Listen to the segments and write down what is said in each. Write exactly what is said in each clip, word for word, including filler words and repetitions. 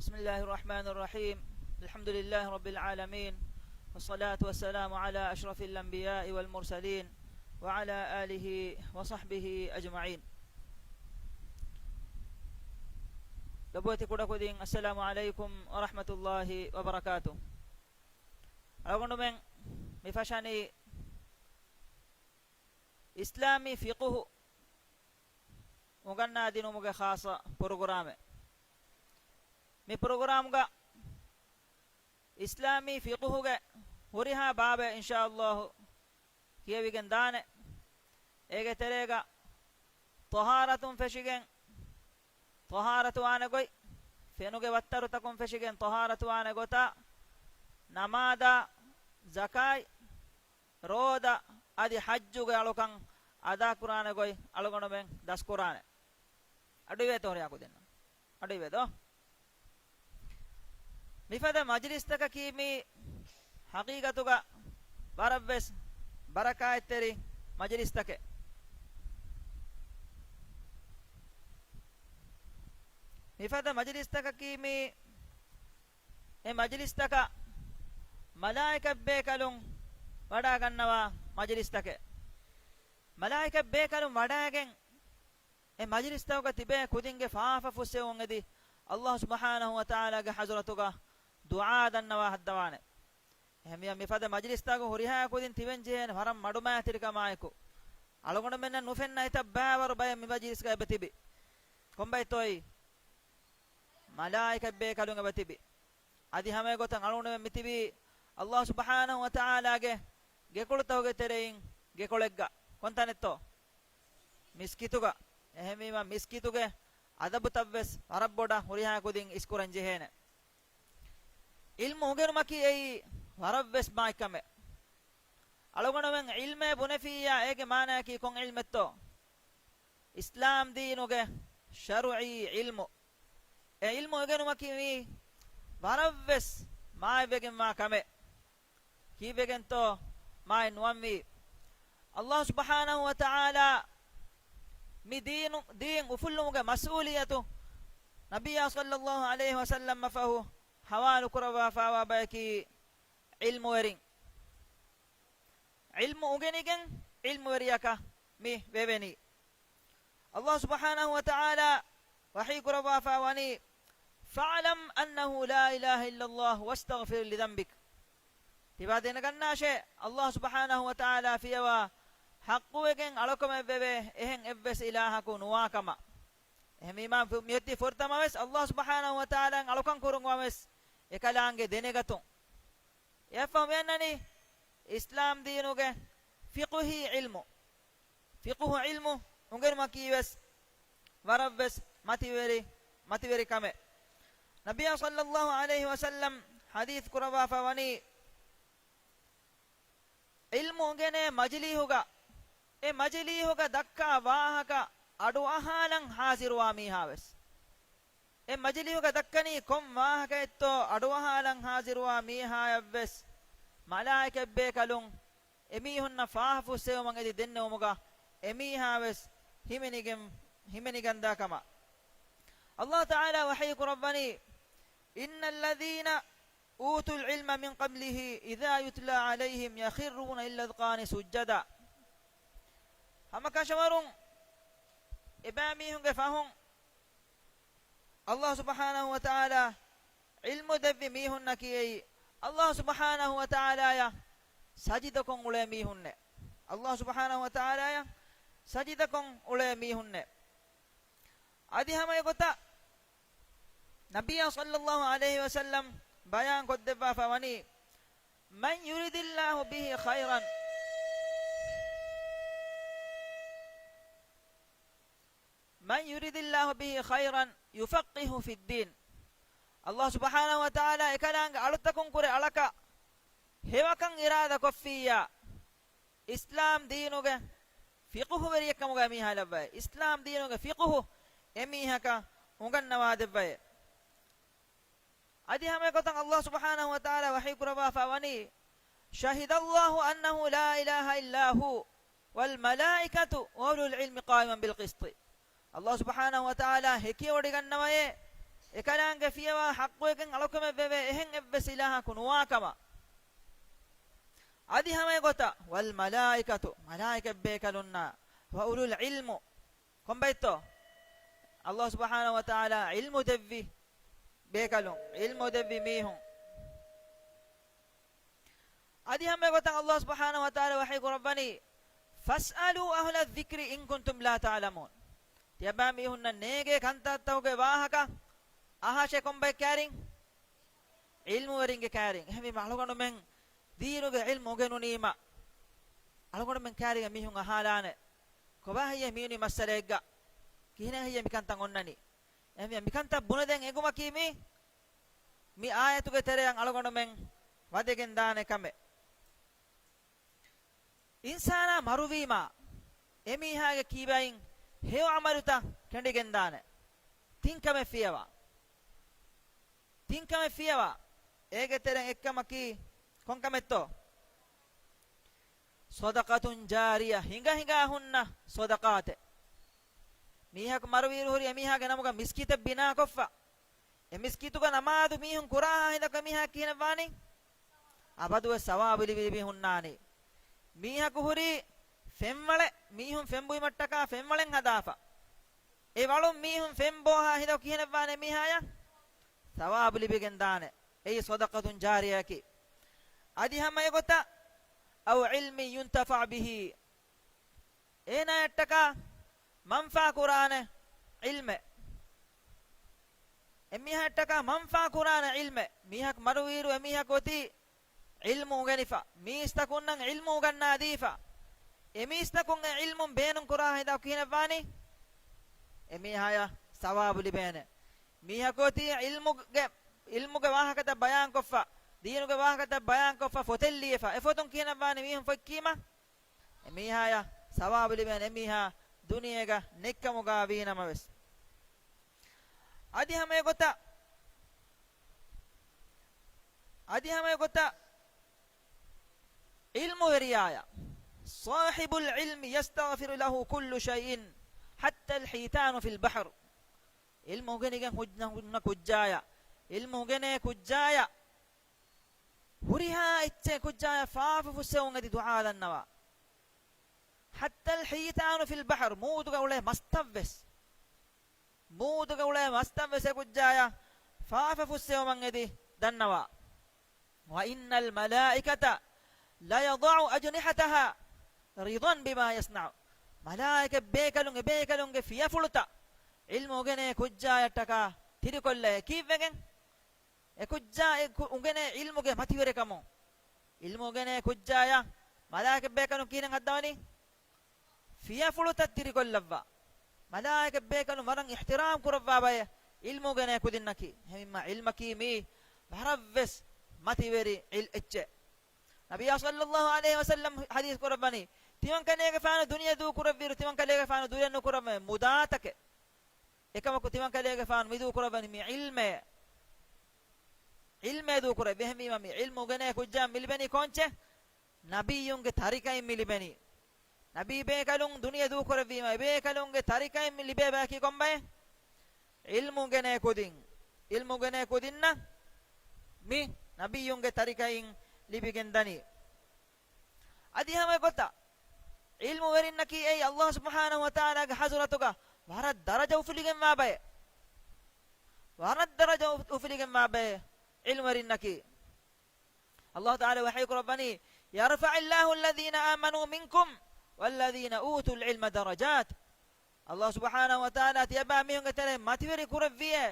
بسم الله الرحمن الرحيم. الحمد لله رب العالمين. والصلاة والسلام على أشرف الأنبياء والمرسلين وعلى آله وصحبه أجمعين. ލޮބުވެތި ކުޑަކުދިން، السلام عليكم ورحمة الله وبركاته. އަޅުގަނޑުމެން މި ފަށަނީ އިސްލާމީ ފިޤުހު އުނގަންނާ ދިނުމުގެ ޚާއްޞަ ޕްރޮގްރާމެއް. މި ޕްރޮގްރާމްގަ އިސްލާމީ ފިޤުހުގެ ހުރިހާ ބާބެއް އިންޝާﷲ ކިޔެވިގެން ދާނެ. އޭގެ ތެރޭގަ ޠަހާރަތުން ފެށިގެން ޠަހާރަތުވާނެ ގޮތް، ފެނުގެ ވައްތަރުތަކުން ފެށިގެން ޠަހާރަތުވާނެ ގޮތާ، ނަމާދާ، ޒަކާތް، ރޯދަ އަދި ޙައްޖުގެ އަޅުކަން އަދާކުރާނެ ގޮތް އަޅުގަނޑުމެން ދަސްކުރާނެ. އަޑުއިވޭތޯ ހުރިހާ ކުދިންނަށް؟ އަޑުއިވޭދޯ؟ މިފަދަ މަޖިލިސްތަކަކީ މީ ޙަޤީޤަތުގަ ވަރަށްވެސް ބަރަކާތްތެރި މަޖިލިސްތަކެއް. މިފަދަ މަޖިލިސްތަކަކީ މީ އެ މަޖިލިސްތަކަށް މަލާއިކަތްބޭކަލުން ވަޑާގަންނަވާ މަޖިލިސްތަކެއް. މަލާއިކަތްބޭކަލުން ވަޑައިގެން އެ މަޖިލިސްތަކުގަ ތިބޭ ކުދިންގެ ފާފަ ފުއްސެވުން އެދި، ﷲ ސުބްޙާނަހޫ ވަތަޢާލާގެ ޙަޟްރަތުގަ ދުޢާ ދަންނަވާ ހައްދަވާނެ. އެހެންވިޔަ މިފަދަ މަޖިލިސްތަކުގަ ހުރިހާ ކުދިން ތިބެން ޖެހޭނެ ވަރަށް މަޑުމައިތިރިކަމާއެކު، އަޅުގަނޑުމެންނަށް ނުފެންނަ އެތައް ބައިވަރު ބަޔެއް މި މަޖިލިސްގަ އެބަ ތިބި. ކޮންބައެއްތޯއީ؟ މަލާއިކަތްބޭކަލުން އެބަ ތިބި. އަދި ހަމައެގޮތަށް އަޅުގަނޑުމެން މިތިބީ ﷲ ސުބްޙާނަހޫ ވަތަޢާލާގެ ގެކޮޅުތަކުގެ ތެރެއިން ގެކޮޅެއްގަ. ކޮންތަނެއްތޯ؟ މިސްކިތުގަ. އެހެންވީމަ މިސްކިތުގެ އަދަބުތައްވެސް ވަރަށް ބޮޑަށް ހުރިހާ ކުދިން އިސްކުރަން ޖެހޭނެ. ޢިލްމު އުނގެނުމަކީ އެއީ ވަރަށްވެސް މާތްކަމެއް. އަޅުގަނޑުމެން ޢިލްމޭ ބުނެފިއްޔާ އޭގެ މާނައަކީ ކޮން ޢިލްމެއްތޯ؟ އިސްލާމް ދީނުގެ ޝަރުޢީ ޢިލްމު. އެ ޢިލްމު އުނގެނުމަކީ މީ ވަރަށްވެސް މާތްވެގެންވާ ކަމެއް. ކީއްވެގެންތޯ މާތް ނުވަންވީ؟ ﷲ ސުބްޙާނަހޫ ވަތަޢާލާ މި ދީނު، ދީން އުފުއްލުމުގެ މަސްއޫލިއްޔަތު ނަބިއްޔާ ޞައްލައްލާހު ޢަލައިހި ވަސައްލަމަށްފަހު ޙަވާލު ކުރައްވާފައިވާ ބަޔަކީ ޢިލްމުވެރިން. ޢިލްމު އުނގެނިގެން ޢިލްމުވެރިޔަކަށް މި ވެވެނީ. ﷲ ސުބްޙާނަހޫ ވަތަޢާލާ ވަޙީ ކުރައްވާފައި ވަނީ، فاعلم أنه لا إله إلا الله واستغفر لذنبك. ތިބާ ދެނެގަންނާށޭ، ﷲ ސުބްޙާނަހޫ ވަތަޢާލާ ފިޔަވާ ޙައްޤުވެގެން އަޅުކަމެއްވެވޭ އެހެން އެއްވެސް އިލާހަކު ނުވާކަމަށް. އެހެންވީމާ، މިއޮތީ ފުރަތަމަވެސް ﷲ ސުބްޙާނަހޫ ވަތަޢާލާއަށް އަޅުކަން ކުރުން ވަމެސް އެކަލާނގެ ދެނެގަތުން. އެއަށްފަހު މިއަންނަނީ އިސްލާމް ދީނުގެ ފިޤުހީ ޢިލްމު. ފިޤުހު ޢިލްމު އުނގެނުމަކީވެސް ވަރަށްވެސް މަތިވެރި، މަތިވެރި ކަމެއް. ނަބިއްޔާ ޞައްލައްލާހު ޢަލައިހި ވަސައްލަމް ޙަދީޘް ކުރައްވާފަ ވަނީ، ޢިލްމު އުނގެނޭ މަޖިލީހުގަ، އެ މަޖިލީހުގަ ދައްކާ ވާހަކަ އަޑުއަހާލަން ޙާޟިރުވާ މީހާވެސް، އެ މަޖިލީހުގަ ދައްކަނީ ކޮން ވާހަކައެއްތޯ އަޑުއަހާލަން ޙާޟިރުވާ މީހާޔަށްވެސް މަލާއިކަތްބޭކަލުން އެމީހުންނަށް ފާހަފުއްސެވުމަށް އެދި ދެންނެވުމުގަ އެމީހާވެސް ހިމެނިގެން، ހިމެނިގަންދާ ކަމަށް. ﷲ ތަޢާލާ ވަޙީ ކުރައްވަނީ، إن الذين أوتوا العلم من قبله إذا يتلى عليهم يخرون للأذقان سجدا. ހަމަކަށަވަރުން އެބައިމީހުންގެ ފަހުން ﷲ ސުބްޙާނަހޫ ވަތަޢާލާ ޢިލްމު ދެއްވި މީހުންނަކީ އެއީ، ﷲ ސުބްޙާނަހޫ ވަތަޢާލާޔަށް ސަޖިދަކޮށް އުޅޭ މީހުންނޭ. ﷲ ސުބްޙާނަހޫ ވަތަޢާލާޔަށް ސަޖިދަކޮށް އުޅޭ މީހުންނޭ. އަދި ހަމަ އެގޮތަށް ނަބިއްޔާ ޞައްލައްލާހު ޢަލައިހި ވަސައްލަމް ބަޔާން ކޮށްދެއްވާފަ ވަނީ، من يرد الله به خيرا، من يرد الله به خيرا يفقهه في الدين. ﷲ ސުބްޙާނަހޫ ވަތަޢާލާ އެކަލާނގެ އަޅުތަކުން ކުރެ އަޅަކަށް ހެޔޮކަން އިރާދަ ކޮށްފިއްޔާ، އިސްލާމް ދީނުގެ ފިޤުހުވެރިއެއްކަމުގައި މީހާ ލައްވައޭ. އިސްލާމް ދީނުގެ ފިޤުހު އެމީހަކަށް އުނގަންނަވާ ދެއްވައޭ. އަދި ހަމައެގޮތަށް ﷲ ސުބްޙާނަހޫ ވަތަޢާލާ ވަޙީ ކުރައްވާފަ ވަނީ، شهد الله أنه لا إله إلا هو والملائكة وأولو العلم قائما بالقسط. ﷲ ސުބްޙާނަހޫ ވަތަޢާލާ ހެކިވޮޑިގަންނަވައޭ، އެކަލާނގެ ފިޔަވާ ޙައްޤުވެގެން އަޅުކަމެއް ވެވޭ އެހެން އެއްވެސް އިލާހަކު ނުވާ ކަމަށް. އަދި ހަމަ އެގޮތަށް، ވަލް މަލާއިކަތު، މަލާއިކަތް ބޭކަލުންނާ، ވަ އުލުލް ޢިލްމު، ކޮންބައެއްތޯ؟ ﷲ ސުބްޙާނަހޫ ވަތަޢާލާ ޢިލްމު ދެއްވި ބޭކަލުން، ޢިލްމު ދެއްވި މީހުން. އަދި ހަމަ އެގޮތަށް ﷲ ސުބްޙާނަހޫ ވަތަޢާލާ ވަޙީ ކުރައްވަނީ، "ފަސްއަލޫ އަހްލަ ޛިކްރި އިން ކުންތުމް ލާ ތަޢުލަމޫން." ތިޔަބައިމީހުންނަށް ނޭނގޭ ކަންތައްތަކުގެ ވާހަކަ އަހާށޭ ކޮންބައެއް ކައިރިން؟ ޢިލްމުވެރިންގެ ކައިރިން. އެހެންވީމަ އަޅުގަނޑުމެން ދީނުގެ ޢިލްމު އުނގެނުނީމަ، އަޅުގަނޑުމެން ކައިރީގަ މީހުން އަހާލާނެ، ކޮބާ ހެއްޔޭ މިވެނި މައްސަލައެއްގަ؟ ކިހިނެއް ހެއްޔޭ މިކަންތައް އޮންނަނީ؟ އެހެންވީމަ މިކަންތައް ބުނެދޭން އެނގުމަކީ މީ، މި އާޔަތުގެ ތެރެއަށް އަޅުގަނޑުމެން ވަދެގެން ދާނެ ކަމެއް. އިންސާނާ މަރުވީމާ، އެމީހާގެ ކީބައިން ހެޔޮ ޢަމަލުތައް ކެނޑިގެންދާނެ. ތިން ކަމެއް ފިޔަވާ. ތިން ކަމެއް ފިޔަވާ. އޭގެ ތެރެއިން އެއްކަމަކީ ކޮން ކަމެއްތޯ؟ ޞަދަޤަތުން ޖާރިޔަ، ހިނގަ ހިނގާ ހުންނަ ޞަދަޤާތެއް. މީހަކު މަރުވިއިރު ހުރި އެމީހާގެ ނަމުގަ މިސްކިތެއް ބިނާކޮށްފަ، އެ މިސްކިތުގަ ނަމާދު މީހުން ކުރާހާ ހިނދަކު އެމީހާ ކިހިނެއްވާނީ؟ އަބަދުވެސް ސަވާބު ލިބި ލިބި ހުންނާނީ. މީހަކު ހުރީ ފެންވަޅެއް، މީހުން ފެންބުއިމަށްޓަކާ ފެންވަޅެއް ހަދާފަ، އެ ވަޅުން މީހުން ފެން ބޯހާ ހިނދަކު ކިހިނެއްވާނެ އެމީހާޔަށް؟ ސަވާބު ލިބިގެން ދާނެ. އެއީ ޞަދަޤަތުން ޖާރިޔައަކީ. އަދި ހަމަ އެގޮތަށް، އައު ޢިލްމިން ޔުންތަފަޢު ބިހީ، އޭނާއަށްޓަކާ މަންފާ ކުރާނެ ޢިލްމެއް. އެމީހާއަށްޓަކާ މަންފާ ކުރާނެ ޢިލްމެއް. މީހަކު މަރުވިއިރު އެމީހަކު އޮތީ ޢިލްމު އުނގެނިފަ، މީސްތަކުންނަށް ޢިލްމު އުގަންނާދީފަ، އެމީސްތަކުން އެ ޢިލްމުން ބޭނުން ކުރާ ހިނދަކު ކިހިނެއްވާނީ؟ އެމީހާޔަށް ސަވާބު ލިބޭނެ. މީހަކު އޮތީ ޢިލްމުގެ، ޢިލްމުގެ ވާހަކަތައް ބަޔާންކޮށްފަ، ދީނުގެ ވާހަކަތައް ބަޔާންކޮށްފަ، ފޮތެއް ލިޔެފަ، އެ ފޮތުން ކިހިނެއްވާނީ މީހުން ފޮތް ކީމަ؟ އެމީހާޔަށް ސަވާބު ލިބޭނެ، އެމީހާ ދުނިޔޭގަ ނެތްކަމުގަ ވީނަމަވެސް. އަދި ހަމަ އެގޮތަށް، އަދި ހަމަ އެގޮތަށް، ޢިލްމުވެރިޔާޔަށް، صاحب العلم يستغفر له كل شيء حتى الحيتان في البحر. ޢިލްމު އުނގެނިގެން ހުންނަ، ހުންނަ ކުއްޖާޔަށް، ޢިލްމު އުނގެނޭ ކުއްޖާޔަށް، ހުރިހާ އެއްޗެއް ކުއްޖާޔަށް ފާފަ ފުއްސެވުން އެދި ދުޢާ ދަންނަވާ. حتى الحيتان في البحر، މޫދުގަ އުޅޭ މަސްތައްވެސް، މޫދުގަ އުޅޭ މަސްތައްވެސް އެ ކުއްޖާޔަށް ފާފަ ފުއްސެވުމަށް އެދި ދަންނަވާ. وإن الملائكة ليضع أجنحتها رضا بما يصنع. މަލާއިކަތް ބޭކަލުން އެ ބޭކަލުންގެ ފިޔަފުޅުތައް ޢިލްމު އުގެނޭ ކުއްޖާޔަށްޓަކާ ތިރިކޮށްލައޭ. ކީއްވެގެން؟ އެ ކުއްޖާ އެ ކު-، އުނގެނޭ ޢިލްމުގެ މަތިވެރިކަމުން. ޢިލްމު އުގެނޭ ކުއްޖާޔަށް މަލާއިކަތް ބޭކަލުން ކިހިނެއް ހައްދަވަނީ؟ ފިޔަފުޅުތައް ތިރިކޮށްލައްވާ. މަލާއިކަތް ބޭކަލުން ވަރަށް އިޙްތިރާމް ކުރައްވާ ބައެއް ޢިލްމު އުގެނޭ ކުދިންނަކީ. އެހެންވީމާ ޢިލްމަކީ މީ ވަރަށްވެސް މަތިވެރި ޢިލް އެއްޗެއް. ނަބިއްޔާ ޞައްލައްލާހު ޢަލައިހި ވަސައްލަމް ޙަދީޘް ކުރައްވަނީ، ތިމަންކަލޭގެފާނު ދުނިޔެ ދޫކުރެއްވިއިރު، ތިމަންކަލޭގެފާނު ދުރެއް ނުކުރައްވަނީ މުދާތަކެއް. އެކަމަކު ތިމަންކަލޭގެފާނު މި ދޫކުރައްވަނީ މި ޢިލްމޭ. ޢިލްމޭ ދޫކުރެއްވި. އެހެންވީމަ މި ޢިލްމު އުގެނޭ ކުއްޖާ މި ލިބެނީ ކޯންޗެއް؟ ނަބިއްޔުންގެ ތަރިކައިން މި ލިބެނީ. ނަބީ ބޭކަލުން ދުނިޔެ ދޫކުރެއްވީމަ އެބޭކަލުންގެ ތަރިކައިން މި ލިބޭ ބަޔަކީ ކޮންބައެއް؟ ޢިލްމު އުގެނޭ ކުދިން. ޢިލްމު އުގެނޭ ކުދިންނަށް މި ނަބިއްޔުންގެ ތަރިކައިން ލިބިގެން ދަނީ. އަދި ހަމަ އެގޮތަށް ޢިލްމުވެރިންނަކީ އެއީ ﷲ ސުބްޙާނަހޫ ވަތަޢާލާގެ ޙަޟްރަތުގަ ވަރަށް ދަރަޖަ އުފުލިގެންވާ ބައެއް. ވަރަށް ދަރަޖަ އުފުލިގެންވާ ބައެއް ޢިލްމުވެރިންނަކީ. ﷲ ތަޢާލާ ވަޙީ ކުރައްވަނީ، "يرفع الله الذين آمنوا منكم والذين أوتوا العلم درجات." ﷲ ސުބްޙާނަހޫ ވަތަޢާލާ ތިޔަބައިމީހުންގެ ތެރެއިން މަތިވެރި ކުރެއްވިއޭ،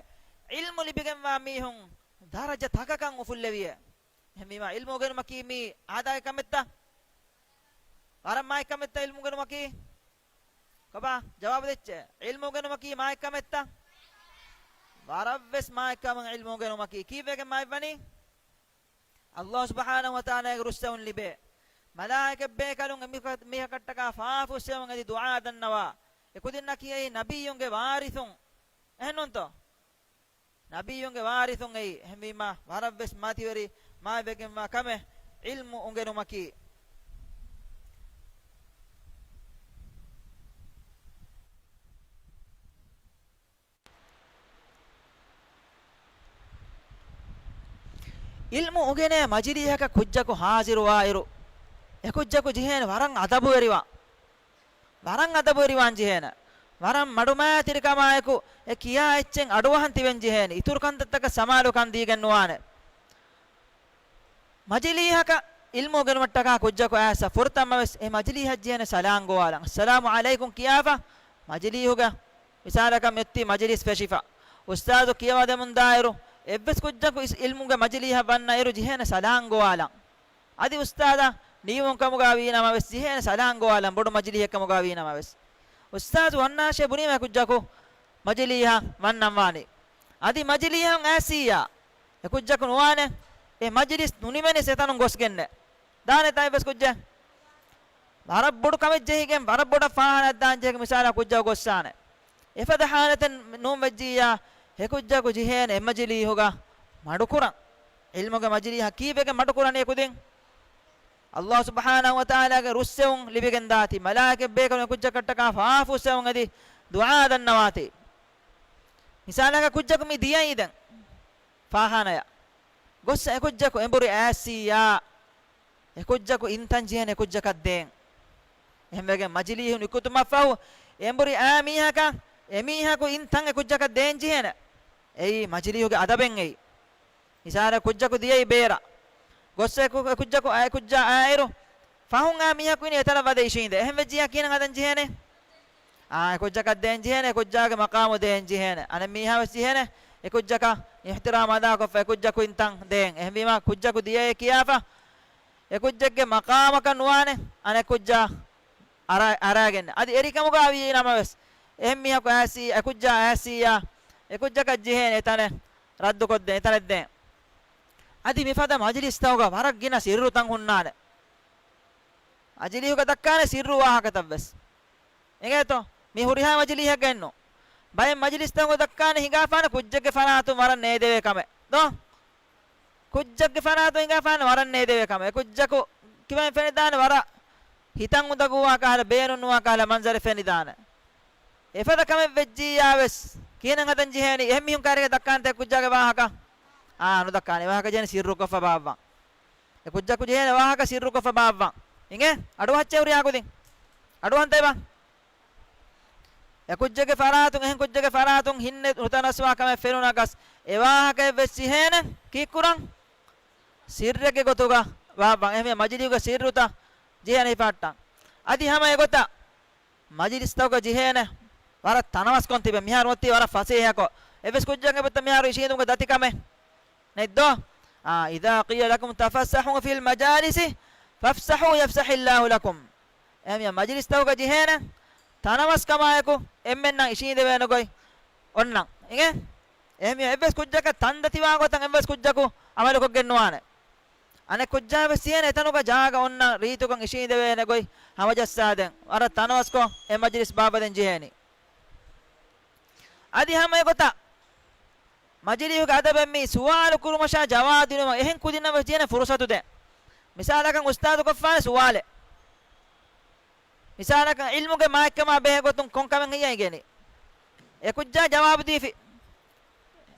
ޢިލްމު ލިބިގެންވާ މީހުން ދަރަޖަ ތަކަކަށް އުފުއްލެވިއޭ. އެހެންވީމާ، ޢިލްމު އުގެނުމަކީ މީ އާދައިގެ ކަމެއްތަ؟ ވަރަށް މާތް ކަމެއްތަ ޢިލްމު އުގެނުމަކީ؟ ކޮބާ؟ ޖަވާބު ދެއްޗޭ. ޢިލްމު އުގެނުމަކީ މާތް ކަމެއްތަ؟ ވަރަށްވެސް މާތް ކަމެއް ޢިލްމު އުގެނުމަކީ. ކީއްވެގެން މާތްވަނީ؟ ﷲ ސުބްޙާނަހޫ ވަތަޢާލާގެ ރުއްސެވުން ލިބޭ. މަލާއިކަތް ބޭކަލުން އެ މީހަކަށްޓަކާ ފާފަ ފުއްސެވުން އެދި ދުޢާ ދަންނަވާ. އެކުދިންނަކީ އެއީ ނަބިއްޔުންގެ ވާރިޘުން. އެހެންނޫންތޯ؟ ނަބިއްޔުންގެ ވާރިޘުން އެއީ. އެހެންވީމާ، ވަރަށްވެސް މަތިވެރި މާތްވެގެންވާ ކަމެއް ޢިލްމު އުނގެނުމަކީ. ޢިލްމު އުނގެނޭ މަޖިލީހަކަށް ކުއްޖަކު ހާޒިރުވާއިރު، އެ ކުއްޖަކު ޖެހޭނެ ވަރަށް އަދަބުވެރިވާން. ވަރަށް އަދަބުވެރިވާން ޖެހޭނެ. ވަރަށް މަޑުމައިތިރިކަމާއެކު އެ ކިޔާ އެއްޗެއް އަޑުއަހަން ތިބެން ޖެހޭނެ. އިތުރު ކަންތައްތަކަށް ސަމާލުކަން ދީގެން ނުވާނެ. މަޖިލީހަކަށް ޢިލްމު އުނގެނުމަށްޓަކާ ކުއްޖަކު އައިސް ފުރަތަމަވެސް އެ މަޖިލީހަށް ޖެހޭނެ ސަލާން ގޮވާލަން. އައްސަލާމު ޢަލައިކުމް ކިޔާފަ މަޖިލީހުގަ މިސާލަކަށް މިއޮތީ މަޖިލީސް ފެށިފަ. އުސްތާޛު ކިޔަވަދެމުންދާއިރު، އެއްވެސް ކުއްޖަކު އިސް ޢިލްމުގެ މަޖިލީހަށް ވަންނައިރު ޖެހޭނެ ސަލާން ގޮވާލަން. އަދި އުސްތާޛާ ނިޔުމުން ކަމުގަ ވީނަމަވެސް ޖެހޭނެ ސަލާން ގޮވާލަން، ބޮޑު މަޖިލީހެއް ކަމުގަ ވީނަމަވެސް. އުސްތާޛު ވަންނާށޭ ބުނީމަ އެ ކުއްޖަކު މަޖިލީހަށް ވަންނަން ވާނީ. އަދި މަޖިލީހަށް އައިސިއްޔާ، އެ ކުއްޖަކު ނުވާނެ، އެ މަޖިލިސް ނުނިމެނިސް އެތަނުން ގޮސްގެންނެ. ދާނެތާ އެއްވެސް ކުއްޖެއް؟ ވަރަށް ބޮޑު ކަމެއް ޖެހިގެން، ވަރަށް ބޮޑަށް ފާހާނައަށް ދާން ޖެހިގެން މިސާލަށް ކުއްޖަކު ގޮއްސާނެ. އެފަދަ ހާލަތެއް ނޫން ވެއްޖިއްޔާ، އެ ކުއްޖަކު ޖެހޭނެ އެ މަޖިލީހުގަ މަޑުކުރަން. ޢިލްމުގެ މަޖިލީހަށް ކީއްވެގެން މަޑުކުރަނީ ކުދިން؟ ﷲ ސުބްޙާނަހޫ ވަތަޢާލާގެ ރުއްސެވުން ލިބިގެންދާތީ، މަލާއިކަތް ބޭކަލުން އެ ކުއްޖަކަށްޓަކާ ފާފަ ފުއްސެވުން އެދި ދުޢާ ދަންނަވާތީ. މިސާލަކަށް ކުއްޖަކު މި ދިޔައީ ދެން ފާހާނަޔަށް. ގޮއްސަ އެ ކުއްޖަކު އެނބުރި އައިސިއްޔާ، އެ ކުއްޖަކު އިންތަން ޖެހޭނެ އެ ކުއްޖަކަށް ދޭން. އެހެންވެގެން މަޖިލީހު ނިކުތުމަށްފަހު، އެނބުރި އައި މީހަކަށް، އެ މީހަކު އިންތަން އެ ކުއްޖަކަށް ދޭން ޖެހޭނެ. އެއީ މަޖިލީހުގެ އަދަބެއް އެއީ. މިސާލަށް ކުއްޖަކު ދިޔައީ ބޭރަށް. ގޮއްސަ އެ ކު-، އެ ކުއްޖަކު އައި ކުއްޖާ އައިއިރު، ފަހުން އައި މީހަކު އިނީ އެތަނަށް ވަދެ އިށީނދެ. އެހެން ވެއްޖިއްޔާ ކިހިނެއް ހަދަން ޖެހޭނެ؟ އާ، އެ ކުއްޖަކަށް ދޭން ޖެހޭނެ، އެ ކުއްޖާގެ މަޤާމު ދޭން ޖެހޭނެ. އަނެއް މީހާ ވެސް ޖެހޭނެ، އެ ކުއްޖަކަށް އިޙްތިރާމް އަދާކޮށްފަ އެ ކުއްޖަކު އިންތަން ދޭން. އެހެންވީމާ ކުއްޖަކު ދިޔައޭ ކިޔާފަ، އެ ކުއްޖެއްގެ މަޤާމަކަށް ނުވާނެ، އަނެއް ކުއްޖާ އަރާ-، އަރާގެން. އަދި އެރިކަމުގަ ވީ ނަމަވެސް، އެހެން މީހަކު އައިސީ، އެ ކުއްޖާ އައިސީއްޔާ، އެ ކުއްޖަކަށް ޖެހޭނެ އެތަނެއް ރައްދުކޮށްދޭން، އެތަނެއް ދޭން. އަދި މިފަދަ މަޖިލިސްތަކުގަ ވަރަށް ގިނަ ސިއްރުތައް ހުންނާނެ. މަޖިލީހުގަ ދައްކާނެ ސިއްރު ވާހަކަތައްވެސް. އެނގޭތޯ؟ މި ހުރިހާ މަޖިލީހެއްގައެއްނު. ބައެއް މަޖިލިސްތަކުގަ ދައްކާނެ ހިނގާފާނެ ކުއްޖެއްގެ ފަރާތުން ވަރަށް ނޭދެވޭ ކަމެއް. ދޯ؟ ކުއްޖެއްގެ ފަރާތުން ހިނގާފާނެ ވަރަށް ނޭދެވޭ ކަމެއް. އެ ކުއްޖަކު ކިބައިން ފެނިދާނެ ވަރަށް ހިތަށް އުނދަގޫވާ ކަހަލަ، ބޭނުން ނުވާ ކަހަލަ މަންޒަރެއް ފެނިދާނެ. އެފަދަ ކަމެއް ވެއްޖިއްޔާވެސް، ކިހިނެއް ހަދަން ޖެހޭނީ؟ އެހެން މީހުން ކާރިގަ ދައްކާނެތަ އެ ކުއްޖާގެ ވާހަކަ؟ އާ، ނުދައްކާނެ. ވާހަކަ ޖެހޭނެ ސިއްރުކޮށްފަ ބާއްވަން. އެ ކުއްޖަކު ޖެހޭނެ ވާހަކަ ސިއްރުކޮށްފަ ބާއްވަން. އިނގޭ؟ އަޑުއަހައްޗޭ ހުރިހާ ކުދިން. އަޑުއަހަންތަ އެބަ؟ އެ ކުއްޖެއްގެ ފަރާތުން، އެހެން ކުއްޖެއްގެ ފަރާތުން ހިންނެއް ނުތަނަވަސްވާ ކަމެއް ފެނުނަކަސް، އެ ވާހަކައެއް ވެސް ޖެހޭނެ ކީއްކުރަން؟ ސިއްރެއްގެ ގޮތުގަ ބާއްވަން. އެހެންވެ މަޖިލީހުގެ ސިއްރުތައް ޖެހޭނެ ހިފަހައްޓަން. އަދި ހަމަ އެގޮތަށް މަޖިލިސްތަކުގަ ޖެހޭނެ ވަރަށް ތަނަވަސްކޮށް ތިބެ. މިހާރު އޮތީ ވަރަށް ފަސޭހަކޮށް. އެއްވެސް ކުއްޖަކު އެބަތަ މިހާރު އިށީނދުމުގެ ދަތިކަމެއް ނެތްދޯ؟ އާ، إذا قيل لكم تفسحوا في المجالس فافسحوا يفسح الله لكم. އެހެންވެ މަޖިލިސްތަކުގަ ޖެހޭނެ ތަނަވަސްކަމާއެކު އެންމެންނަށް އިށީނދެވޭނެ ގޮތް އޮންނަން. އިނގޭ؟ އެހެންވެ އެއްވެސް ކުއްޖަކަށް ތަން ދަތިވާ ގޮތަށް އެއްވެސް ކުއްޖަކު އަމަލުކޮށްގެން ނުވާނެ. އަނެއް ކުއްޖާ ވެސް ޖެހޭނެ އެތަނުގަ ޖާގަ އޮންނަ ރީތިކޮށް އިށީނދެވޭނެ ގޮތް ހަމަޖައްސާދޭން. ވަރަށް ތަނަވަސްކޮށް އެ މަޖިލިސް ބާއްވަދޭން ޖެހޭނީ. އަދި ހަމަ އެގޮތަށް މަޖިލީހުގެ އަދަބެއް މީ ސުވާލު ކުރުމަށާ ޖަވާބު ދިނުމަށް އެހެން ކުދިންނަށް ވެސް ޖެހޭނެ ފުރުސަތު ދޭން. މިސާލަކަށް އުސްތާޛު ކޮށްފާނެ ސުވާލެއް. މިސާލަކަށް ޢިލްމުގެ މާތްކަމާ ބެހޭ ގޮތުން ކޮން ކަމެއް ހިޔައިގެނީ؟ އެ ކުއްޖާ ޖަވާބު ދީފި.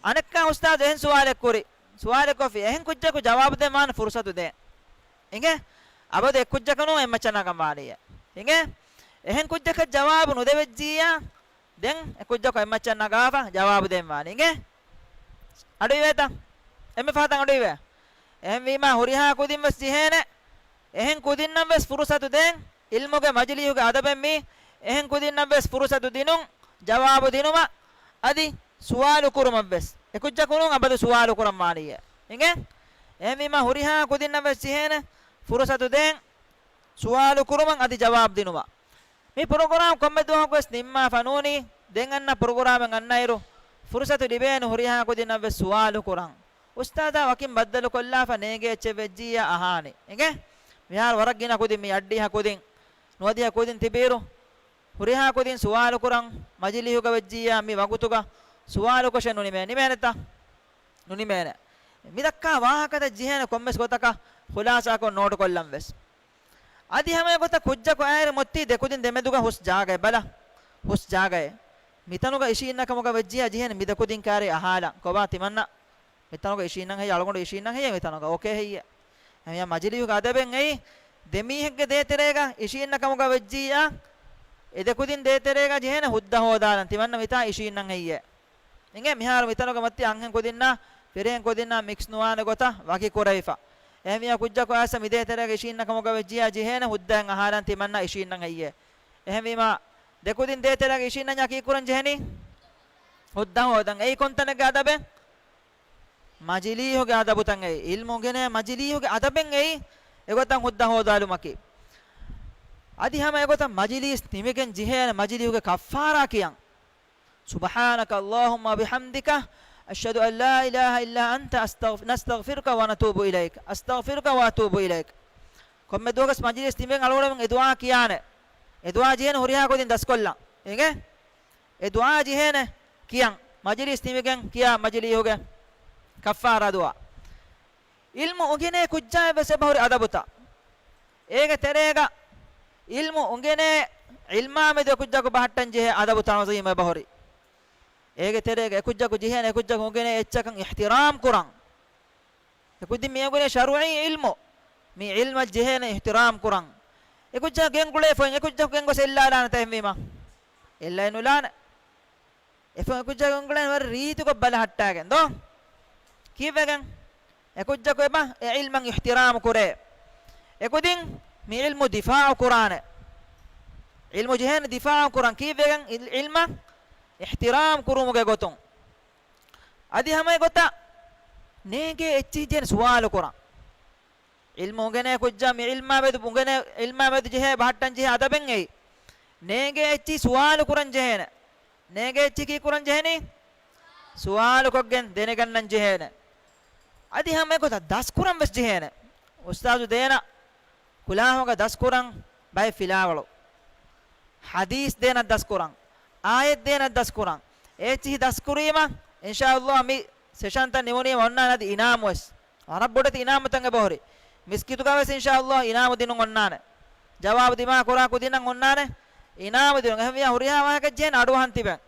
އަނެއްކާ އުސްތާޛު އެހެން ސުވާލެއް ކުރި. ސުވާލެއް ކޮށްފި. އެހެން ކުއްޖަކު ޖަވާބު ދޭން ވާނެ ފުރުސަތު ދޭން. އިނގޭ؟ އަބަދު އެ ކުއްޖަކަށް ނޫން އެއްމައްޗަށް ނަގަން ވާނީއޭ. އިނގޭ؟ އެހެން ކުއްޖަކަށް ޖަވާބު ނުދެވެއްޖިއްޔާ، ދެން އެ ކުއްޖަކު އެއްމައްޗަށް ނަގާފަ ޖަވާބު ދޭން ވާނީ. އިނގޭ؟ އަޑުއިވޭތަ؟ އެންމެ ފަހަތަށް އަޑުއިވޭ. އެހެންވީމާ ހުރިހާ ކުދިން ވެސް ޖެހޭނެ އެހެން ކުދިންނަށް ވެސް ފުރުސަތު ދޭން. ޢިލްމުގެ މަޖިލީހުގެ އަދަބެއް މީ. އެހެން ކުދިންނަށް ވެސް ފުރުސަތު ދިނުން، ޖަވާބު ދިނުމަށް، އަދި ސުވާލު ކުރުމަށް ވެސް. އެ ކުއްޖަކު ނޫން އަބަދު ސުވާލު ކުރަން ވާނީއޭ. އިނގޭ؟ އެހެންވީމާ ހުރިހާ ކުދިންނަށް ވެސް ޖެހޭނެ ފުރުސަތު ދޭން، ސުވާލު ކުރުމަށް އަދި ޖަވާބު ދިނުމަށް. މި ޕްރޮގްރާމް ކޮންމެ ދުވަހަކުވެސް ނިންމާފަ ނޫނީ، ދެން އަންނަ ޕްރޮގްރާމެއް އަންނައިރު، ފުރުސަތު ލިބޭނެ ހުރިހާ ކުދިންނަށްވެސް ސުވާލު ކުރަން. އުސްތާޛާ ވަކިން ބައްދަލުކޮށްލާފަ ނޭނގޭ އެއްޗެއް ވެއްޖިއްޔާ އަހާނެ. އިނގޭ؟ މިހާރު ވަރަށް ގިނަ ކުދިން މި އައްޑިހަ ކުދިން، ނުވަދިހަ ކުދިން ތިބިއިރު، ހުރިހާ ކުދިން ސުވާލު ކުރަން މަޖިލީހުގަ ވެއްޖިއްޔާ މި ވަގުތުގަ ސުވާލުކޮށެއް ނުނިމޭ. ނިމޭނެތަ؟ ނުނިމޭނެ. މިދައްކާ ވާހަކަތައް ޖެހޭނެ ކޮންމެސް ގޮތަކަށް ޚުލާސާކޮށް ނޯޓުކޮށްލަން ވެސް. އަދި ހަމަ އެގޮތަށް ކުއްޖަކު އައިރި މޮއްތީ ދެކުދިން ދެމެދުގަ ހުސް ޖާގައެއް ބަލަ. ހުސް ޖާގައެއް. މިތަނުގަ އިށީންނަ ކަމުގަ ވެއްޖިއްޔާ ޖެހޭނެ މި ދެކުދިން ކާރި އަހާލަން. ކޮބާ ތިމަންނަ؟ މިތަނުގަ އިށީންނަން ހެއްޔޭ، އަޅުގަނޑު އިށީންނަން ހެއްޔޭ މިތަނުގަ؟ އޯކޭ ހެއްޔޭ؟ އެހެންވީމާ މަޖިލީހުގެ އަދަބެއް އެއީ، ދެމީހެއްގެ ދޭތެރޭގަ އިށީންނަ ކަމުގަ ވެއްޖިއްޔާ، އެ ދެކުދިން ދޭތެރޭގަ ޖެހޭނެ ހުއްދަ ހޯދާލަން، ތިމަންނަ މިތާ އިށީންނަން ހެއްޔޭ؟ އިނގޭ، މިހާރު މިތަނުގަ މަތި އަންހެން ކުދިންނާ، ފިރިހެން ކުދިންނާ މިކްސް ނުވާނެ ގޮތަށް ވަކި ކުރެވިފަ. އެހެންވީމާ ކުއްޖަކު އައިސް މި ދޭތެރޭގަ އިށީންނަ ކަމުގަ ވެއްޖިއްޔާ ޖެހޭނެ ހުއްދައިން އަހާލަން ތިމަންނަ އިށީންނަން ހެއްޔޭ؟ އެހެންވީމާ، ދެކުދިން ދޭތެރޭގަ އިށީންނަންޏާ ކީކުރަން ޖެހެނީ؟ ހުއްދަ ހޯދަން. އެއީ ކޮންތަނެއްގެ އަދަބެއް؟ މަޖިލީހުގެ އަދަބުތައް އެއީ. ޢިލްމު އުނގެނޭ މަޖިލީހުގެ އަދަބެއް އެއީ، އެގޮތަށް ހުއްދަ ހޯދާލުމަކީ. އަދި ހަމަ އެގޮތަށް މަޖިލީސް ނިމިގެން ޖެހޭނެ މަޖިލީހުގެ ކައްފާރާ ކިޔަން. سبحانك اللهم وبحمدك، أشهد أن لا إله إلا أنت، أستغف-، نستغفرك ونتوب إليك، أستغفرك وأتوب إليك. ކޮންމެ ދުވަހަކަސް މަޖިލީސް ތިމެން އަޅުގަނޑުމެން އެ ދުޢާ ކިޔާނެ. އެ ދުޢާ ޖެހޭނެ ހުރިހާ ކުދިން ދަސްކޮށްލަން. އިނގޭ؟ އެ ދުޢާ ޖެހޭނެ ކިޔަން. މަޖިލީސް ތިމިގެން ކިޔާ މަޖިލީހުގެ ކައްފާރާ ދުޢާ. ޢިލްމު އުނގެނޭ ކުއްޖާއަށް ވެސް އެބަހުރި އަދަބުތައް. އޭގެ ތެރޭގަ ޢިލްމު އުނގެނޭ ޢިލްމާ މެދު އެ ކުއްޖަކު ބަހައްޓަން ޖެހޭ އަދަބު ތަޢުޒީމު އެބަހުރި. އޭގެ ތެރޭގަ އެ ކުއްޖަކު ޖެހޭނެ އެ ކުއްޖަކު އުނގެނޭ އެއްޗަކަށް އިޙްތިރާމް ކުރަން. އެކުދިން މި އުނގެނީ ޝަރުޢީ ޢިލްމު. މި ޢިލްމަށް ޖެހޭނެ އިޙްތިރާމް ކުރަން. އެކުއްޖާ ގެންގުޅޭ ފޮތް އެކުއްޖަކު ގެންގޮސް އެއްލާލާނެތަ އެހެންވީމަ؟ އެއްލައެއް ނުލާނެ. އެފޮތް އެކުއްޖާ ގެންގުޅޭނެ ވަރަށް ރީތިކޮށް ބަލަހައްޓާގެން ދޯ؟ ކީއްވެގެން؟ އެކުއްޖަކު އެބަ އެ ޢިލްމަށް އިޙްތިރާމް ކުރޭ. އެކުދިން މި ޢިލްމު ދިފާޢު ކުރާނެ. ޢިލްމު ޖެހޭނެ ދިފާޢު ކުރަން. ކީއްވެގެން؟ ޢިލް-، ޢިލްމަށް އިޙްތިރާމް ކުރުމުގެ ގޮތުން. އަދި ހަމަ އެގޮތަށް ނޭނގޭ އެއްޗިހި ޖެހޭނެ ސުވާލު ކުރަން. ޢިލްމު އުނގެނޭ ކުއްޖާ މި ޢިލްމާ މެދު އުނގެނޭ، ޢިލްމާ މެދު ޖެހޭ ބަހައްޓަން ޖެހޭ އަދަބެއް އެއީ. ނޭނގޭ އެއްޗިހި ސުވާލު ކުރަން ޖެހޭނެ. ނޭނގޭ އެއްޗިހި ކީކުރަން ޖެހެނީ؟ ސުވާލުކޮށްގެން ދެނެގަންނަން ޖެހޭނެ. އަދި ހަމަ އެގޮތަށް ދަސްކުރަން ވެސް ޖެހޭނެ. އުސްތާޒު ދޭނަ ކުލާހުގަ ދަސްކުރަން ބައެއް ފިލާވަޅު. ޙަދީޘް ދޭނަ ދަސްކުރަން. އާޔަތް ދޭނަ ދަސްކުރަން. އެއްޗިހި ދަސްކުރީމަ، އިންޝާﷲ މި ސެޝަންތައް ނިމުނީމަ އޮންނާނެ އަދި އިނާމު ވެސް. ވަރަށް ބޮޑެތި އިނާމުތައް އެބަހުރި. މިސްކިތުގަ ވެސް އިންޝާﷲ އިނާމު ދިނުން އޮންނާނެ. ޖަވާބު ދިމާ ކުރާ ކުދިންނަށް އޮންނާނެ އިނާމު ދިނުން. އެހެންވިޔާ ހުރިހާ ވާހަކަ ޖެހޭނެ އަޑުއަހަން ތިބެން.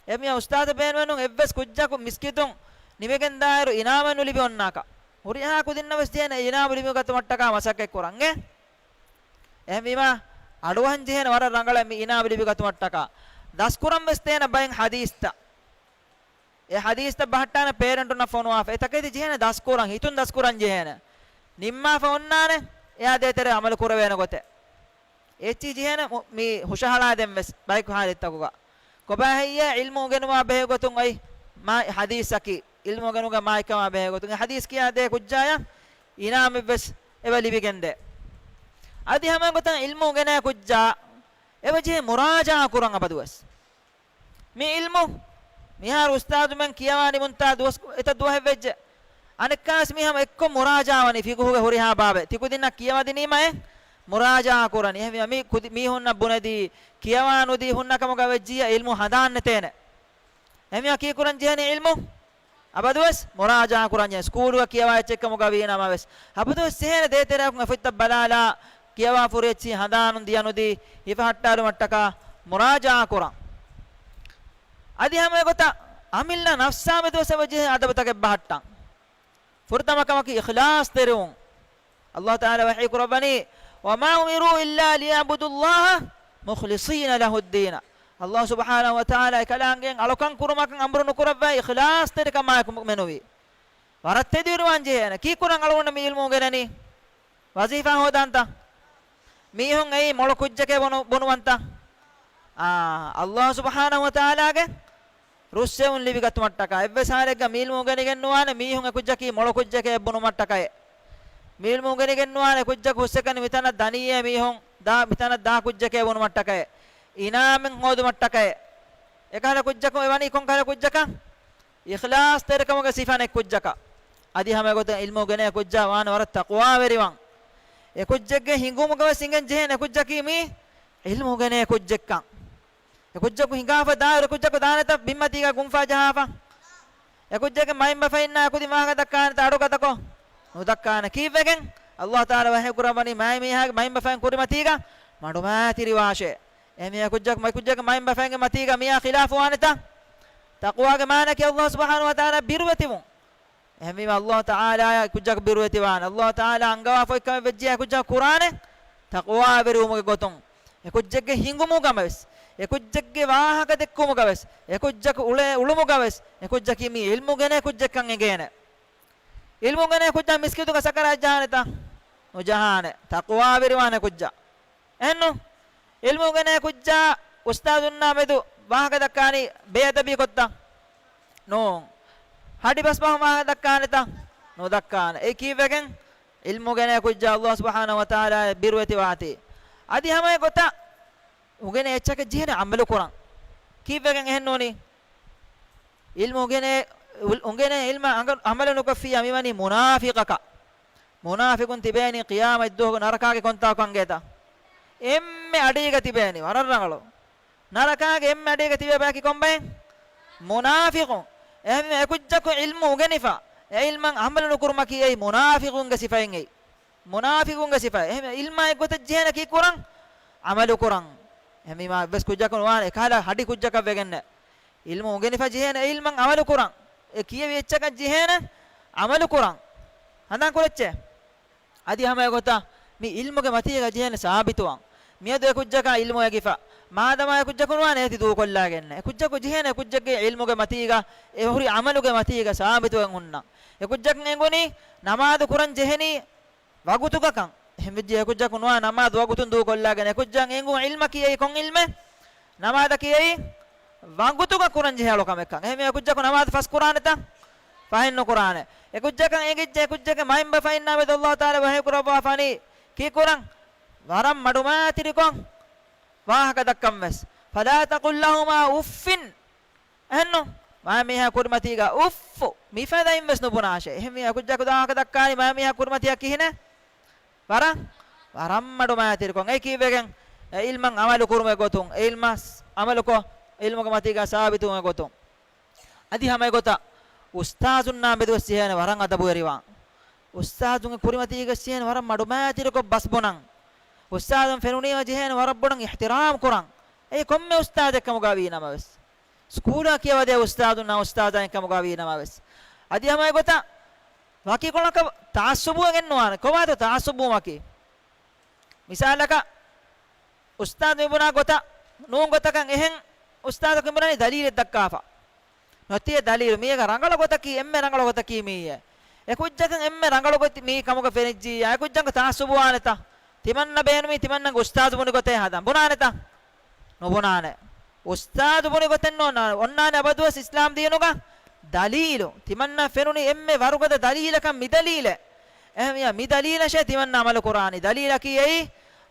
އެހެންވިޔާ އުސްތާޒަށް ބޭނުމެއް ނޫން އެއްވެސް ކުއްޖަކު މިސްކިތުން ނިމިގެންދާއިރު އިނާމެއް ނުލިބި އޮންނާކަށް. ހުރިހާ ކުދިންނަށް ވެސް ޖެހޭނެ އިނާމު ލިބިގަތުމަށްޓަކާ މަސައްކަތް ކުރަން. އެ އެހެންވީމާ، އަޑުއަހަން ޖެހޭނެ ވަރަށް ރަނގަޅަށް މި އިނާމު ލިބިގަތުމަށްޓަކާ. ދަސްކުރަން ވެސް ދޭނެ ބައެއް ޙަދީޘްތައް. އެ ޙަދީޘްތައް ބަހައްޓާނެ ޕޭރެންޓުންނަށް ފޮނުވާފަ. އެތަކެތި ޖެހޭނެ ދަސްކުރަން، ހިތުން ދަސްކުރަން ޖެހޭނެ. ނިންމާފަ އޮންނާނެ، އެއާ ދޭތެރޭ ޢަމަލު ކުރެވޭނެ ގޮތެއް. އެއްޗިހި ޖެހޭނެ މު-، މި ހުށަހަޅާދޭން ވެސް ބަޔަކު ޙާލަތްތަކުގަ. ކޮބާ ހެއްޔޭ ޢިލްމު އުނގެނުމާ ބެހޭ ގޮތުން އޮތް މާ ޙަދީޘަކީ، ޢިލްމު އުނގެނުމުގެ މާތްކަމާ ބެހޭ ގޮތުން އެ ޙަދީޘް ކިޔާ ދޭ ކުއްޖާޔަށް އިނާމެއް ވެސް އެބަ ލިބިގެންދޭ. އަދި ހަމަ ގޮތަށް ޢިލްމު އުނގެނޭ ކުއްޖާ އެބަ ޖެހޭ މުރާޖަޢާ ކުރަން އަބަދު ވެސް. މި ޢިލްމު މިހާރު އުސްތާޛުމެން ކިޔަވާ ނިމުންތާ ދުވަސް، އެތައް ދުވަހެއް ވެއްޖެ. އަނެއްކާވެސް މި ހަމަ އެއްކޮށް މުރާޖަޢާ ވަނީ ފިޤުހުގެ ހުރިހާ ބާބެއް. ތިކުދިންނަށް ކިޔަވަދިނީމައެއް މުރާޖަޢާ ކުރަނީ. އެހެންވީމަ މި ކުދި-، މީހުންނަށް ބުނެދީ، ކިޔަވާ ނުދީ ހުންނަ ކަމުގަ ވެއްޖިއްޔާ ޢިލްމު ހަނދާން ނެތޭނެ. އެހެންވީމަ ކީކުރަން ޖެހެނީ ޢިލްމު؟ އަބަދުވެސް މުރާޖަޢާ ކުރަން ޖެހޭ. ސްކޫލުގަ ކިޔަވާ އެއްޗެއް ކަމުގަ ވީނަމަވެސް. އަބަދުވެސް ޖެހޭނެ ދޭތެރެއަކުން އެ ފޮތްތައް ބަލާލާ، ކިޔަވާ ފުރި އެއްޗިހި ހަނދާނުން ދިޔަނުދީ، ހިފަހައްޓާލުމަށްޓަކާ މުރާޖަޢާ ކުރަން. އަދި ހަމަ އެގޮތަށް އަމިއްލަ ނަފްސާ މެދުވެސް އެބަ ޖެހޭ އަދަބުތަކެއް ބަހައްޓަން. ފުރަތަމަ ކަމަކީ އިޚްލާޞްތެރިވުން. ﷲ ތަޢާލާ ވަޙީ ކުރައްވަނީ، "وما أمروا إلا ليعبدوا الله مخلصين له الدين." ﷲ ސުބްޙާނަހޫ ވަތަޢާލާ އެކަލާނގެއަށް އަޅުކަން ކުރުމަކަށް އަމުރު ނުކުރައްވައި، އިޚްލާޞްތެރިކަމާއެކު މެނުވީ. ވަރަށް ތެދުވެރިވާން ޖެހޭނެ. ކީކުރަން އަޅުގަނޑަށް މި ޢިލްމު އުނގެނެނީ؟ ވަޒީފާ ހޯދާންތަ؟ މީހުން އެއީ މޮޅު ކުއްޖެކޭ ބުނު-، ބުނުވަންތަ؟ އާ، ﷲ ސުބްޙާނަހޫ ވަތަޢާލާގެ ރުއްސެވުން ލިބިގަތުމަށްޓަކާ. އެއްވެސް ޙާލެއްގަ މި ޢިލްމު އުނގެނިގެންނުވާނެ މީހުން އެކުއްޖަކީ މޮޅު ކުއްޖެކޭ ބުނުމަށްޓަކައެ. މި ޢިލްމު އުނގެނިގެންނުވާނެ އެކުއްޖަކު ހުސްއެކަނި މިތަނަށް ދަނީއޭ މީހުން ދާ، މިތަނަށް ދާ ކުއްޖެކޭ ބުނުމަށްޓަކައެ. އިނާމެއް ހޯދުމަށްޓަކައެ. އެކަހަލަ ކުއްޖަކު އެވަނީ ކޮންކަހަލަ ކުއްޖަކަށް؟ އިޚްލާޞްތެރިކަމުގެ ސިފަ ނެތް ކުއްޖަކަށް. އަދި ހަމަ އެގޮތަށް ޢިލްމު އުނގެނޭ ކުއްޖާ ވާނެ ވަރަށް ތަޤްވާވެރިވަން. އެ ކުއްޖެއްގެ ހިނގުމުގަވެސް އިނގެން ޖެހޭނެ އެ ކުއްޖަކީ މީ ޢިލްމު އުނގެނޭ ކުއްޖެއްކަން. އެ ކުއްޖަކު ހިނގާފަ ދާއިރު އެ ކުއްޖަކު ދާނެތަ ބިންމަތީގަ ގުންފާ ޖަހާފަ؟ އެ ކުއްޖެއްގެ މައިންބަފައިންނާ އެކުދިން ވާހަކަ ދައްކާނެތަ އަޑު ގަދަކޮށް؟ ނުދައްކާނެ. ކީއްވެގެން؟ ﷲ ތަޢާލާ ވަޙީ ކުރައްވަނީ މާތް މީހާގެ މައިންބަފައިން ކުރިމަތީގަ މަޑުމައިތިރިވާށޭ. އެހެންވެ އެ ކުއްޖަކު މަ-، އެ ކުއްޖެއްގެ މައިންބަފައިންގެ މަތީގަ މިއާ ޚިލާފުވާނެތަ؟ ތަޤްވާގެ މާނައަކީ ﷲ ސުބްޙާނަހޫ ވަތަޢާލާ ބިރުވެތިވުން. އެހެންވީމަ، އައްލާހު ތަޢާލާއާ ކުއްޖަކު ބިރުވެތިވާނެ. އައްލާހު ތަޢާލާ އަންގަވާފަ އޮތްކަމެއް ވެއްޖެ އެ ކުއްޖަކު ކުރާނެ ތަޤްވާވެރިވުމުގެ ގޮތުން. އެ ކުއްޖެއްގެ ހިނގުމުގަ ވެސް، އެ ކުއްޖެއްގެ ވާހަކަ ދެއްކުމުގަ ވެސް، އެ ކުއްޖަކު އުޅޭ އުޅުމުގަ ވެސް، އެ ކުއްޖަކީ މީ ޢިލްމު ގެނޭ ކުއްޖެއްކަން އެނގޭނެ. ޢިލްމު ގެނޭ ކުއްޖާ މިސްކިތުގަ ސަކަރާތް ޖަހާނެތަ؟ ނުޖަހާނެ. ތަޤްވާވެރިވާނެ ކުއްޖާ. އެހެންނު؟ ޢިލްމު ގެނޭ ކުއްޖާ އުސްތާޛުންނާ މެދު ވާހަކަ ދައްކާނީ ބޭއަދަބީ ކޮށްތަ؟ ނޫން. ހަޑި ބަސްބަހުން ވާހަކަ ދައްކާނެތަ؟ ނުދައްކާނެ. އެއީ ކީއްވެގެން؟ ޢިލްމު ގެނޭ ކުއްޖާ އައްލާހު ސުބްޙާނަހު ވަތަޢާލާ ބިރުވެތިވާތީ. އަދި ހަމަ އެގޮތަށް އުނގެނޭ އެއްޗަކަށް ޖެހޭނެ ޢަމަލު ކުރަން. ކީއްވެގެން އެހެންނޫނީ؟ ޢިލްމު އުނގެނޭ، އު-، އުނގެނޭ ޢިލްމަށް އަނގަ-، ޢަމަލު ނުކޮށްފިއްޔާ މިވަނީ މުނާފިޤަކަށް. މުނާފިޤުން ތިބޭނީ ޤިޔާމަތްދުވަހު ނަރަކާގެ ކޮންތާކު އަނގޭތަ؟ އެންމެ އަޑީގަ ތިބޭނީ، ވަރަށް ރަނގަޅު. ނަރަކާގެ އެންމެ އަޑީގަ ތިބޭ ބަޔަކީ ކޮންބައެއް؟ މުނާފިޤުން. އެހެންވީމަ އެކުއްޖަކު ޢިލްމު އުނގެނިފަ، އެ ޢިލްމަށް ޢަމަލު ނުކުރުމަކީ އެއީ މުނާފިޤުންގެ ސިފައިން އެއީ. މުނާފިޤުންގެ ސިފައެއް. އެހެންވެ، ޢިލްމާ އެއްގޮތަށް ޖެހޭނެ ކީއްކުރަން؟ ޢަމަލު ކުރަން. އެހެންވީމާ އެއްވެސް ކުއްޖަކު ނުވާނެ އެކަހަލަ ހަޑި ކުއްޖަކަށް ވެގެންނެއް. ޢިލްމު އުނގެނިފަ ޖެހޭނެ ޢިލްމަށް ޢަމަލު ކުރަން. އެ ކިޔެވި އެއްޗަކަށް ޖެހޭނެ ޢަމަލު ކުރަން. ހަނދާން ކުރައްޗޭ. އަދި ހަމަ އެގޮތަށް މި ޢިލްމުގެ މަތީގަ ޖެހޭނެ ސާބިތުވާން. މިއަދު އެކުއްޖަކަށް ޢިލްމު އެގިފަ، މާދަމާ އެކުއްޖަކު ނުވާނެ އޭތި ދޫކޮށްލާގެންނެއް. އެކުއްޖަކު ޖެހޭނެ އެކުއްޖެއްގެ ޢިލްމުގެ މަތީގަ، އެ ހުރި ޢަމަލުގެ މަތީގަ ސާބިތުވެން ހުންނަން. އެކުއްޖަކު އެނގުނީ ނަމާދު ކުރަން ޖެހެނީ ވަގުތުގަކަން. އެހެންވެއްޖެ އެކުއްޖަކު ނުވާ ނަމާދު ވަގުތުން ދޫކޮށްލާގެން. އެކުއްޖަށް އެނގުން ޢިލްމަކީ އެއީ ކޮން ޢިލްމެއް؟ ނަމާދަކީ އެއީ ވަގުތުގަ ކުރަން ޖެހޭ އަޅުކަމެއްކަން. އެހެންވެ އެކުއްޖަކު ނަމާދު ފަސް ކުރާނެތަ؟ ފަހެއް ނުކުރާނެ. އެކުއްޖަކަށް އެނގިއްޖެ އެކުއްޖެއްގެ މައިންބަފައިންނާ މެދު އައްލާހު ތަޢާލާ ވަޙީ ކުރައްވާފަނީ ކީކުރަން؟ ވަރަށް މަޑުމައިތިރިކޮށް ވާހަކަ ދައްކަން ވެސް. فلا تقل لهما أف. އެހެންނު؟ މާމީހާ ކުރިމަތީގަ އުއްފު މިފަދައިން ވެސް ނުބުނާށޭ. އެހެންވީމަ އެކުއްޖާ ކުދާކަ ދައްކާނީ މާމީހާ ކުރިމަތީގަ ކިހިނެއް؟ ވަރަށް، ވަރަށް މަޑުމައިތިރިކޮށް. އެއީ ކީއްވެގެން؟ އެ ޢިލްމަށް ޢަމަލު ކުރުމުގެ ގޮތުން، އެ ޢިލްމަށް ޢަމަލުކޮށް، ޢިލްމުގެ މަތީގަ ސާބިތުވުމުގެ ގޮތުން. އަދި ހަމަ އެގޮތަށް އުސްތާޒުންނާ މެދުވެސް ޖެހޭނެ ވަރަށް އަދަބުވެރިވާން. އުސްތާޒުންގެ ކުރިމަތީގަ ޖެހޭނެ ވަރަށް މަޑުމައިތިރިކޮށް ބަސް ބުނަން. އުސްތާޒުން ފެނުނީމަ ޖެހޭނެ ވަރަށް ބޮޑަށް އިޙްތިރާމް ކުރަން. އެއީ ކޮންމެ އުސްތާޒެއް ކަމުގަ ވީ ނަމަވެސް. ސްކޫލާ ކިޔަވަދޭ އުސްތާޒުންނާ އުސްތާޒާއިން ކަމުގަ ވީ ނަމަވެސް. އަދި ހަމަ އެގޮތަށް ވަކިކޮޅަކަށް ތަޢައްސުބުވެގެން ނުވާނެ. ކޮބާތޯ ތަޢައްސުބުވުމަކީ؟ މިސާލަކަށް، އުސްތާޛު މިބުނާ ގޮތަށް ނޫން ގޮތަކަށް އެހެން އުސްތާޛަކު މިބުނާނީ ދަލީލެއް ދައްކާފަ. ނުތިޔަ ދަލީލު. މީގަ ރަނގަޅު ގޮތަކީ، އެންމެ ރަނގަޅު ގޮތަކީ މިއީ. އެކުއްޖަކަށް އެންމެ ރަނގަޅު ގޮތް މީ ކަމުގަ ފެނިއްޖިއްޔާ، އެކުއްޖަކު ތަޢައްސުބުވާނެތަ؟ ތިމަންނަ ބޭނުމީ ތިމަންނަގެ އުސްތާޛު ބުނި ގޮތޭ ހަދަން. ބުނާނެތަ؟ ނުބުނާނެ. އުސްތާޛު ބުނި ގޮތެއް ނޯންނާނެ. އޮންނާނެ އަބަދުވެސް އިސްލާމް ދީނުގަ ދަލީލު. ތިމަންނަ ފެނުނީ އެންމެ ވަރުގަދަ ދަލީލަކަށް މި ދަލީލެއް. އެހެންވިޔާ މި ދަލީލަށޭ ތިމަންނަ ޢަމަލު ކުރާނީ. ދަލީލަކީ އެއީ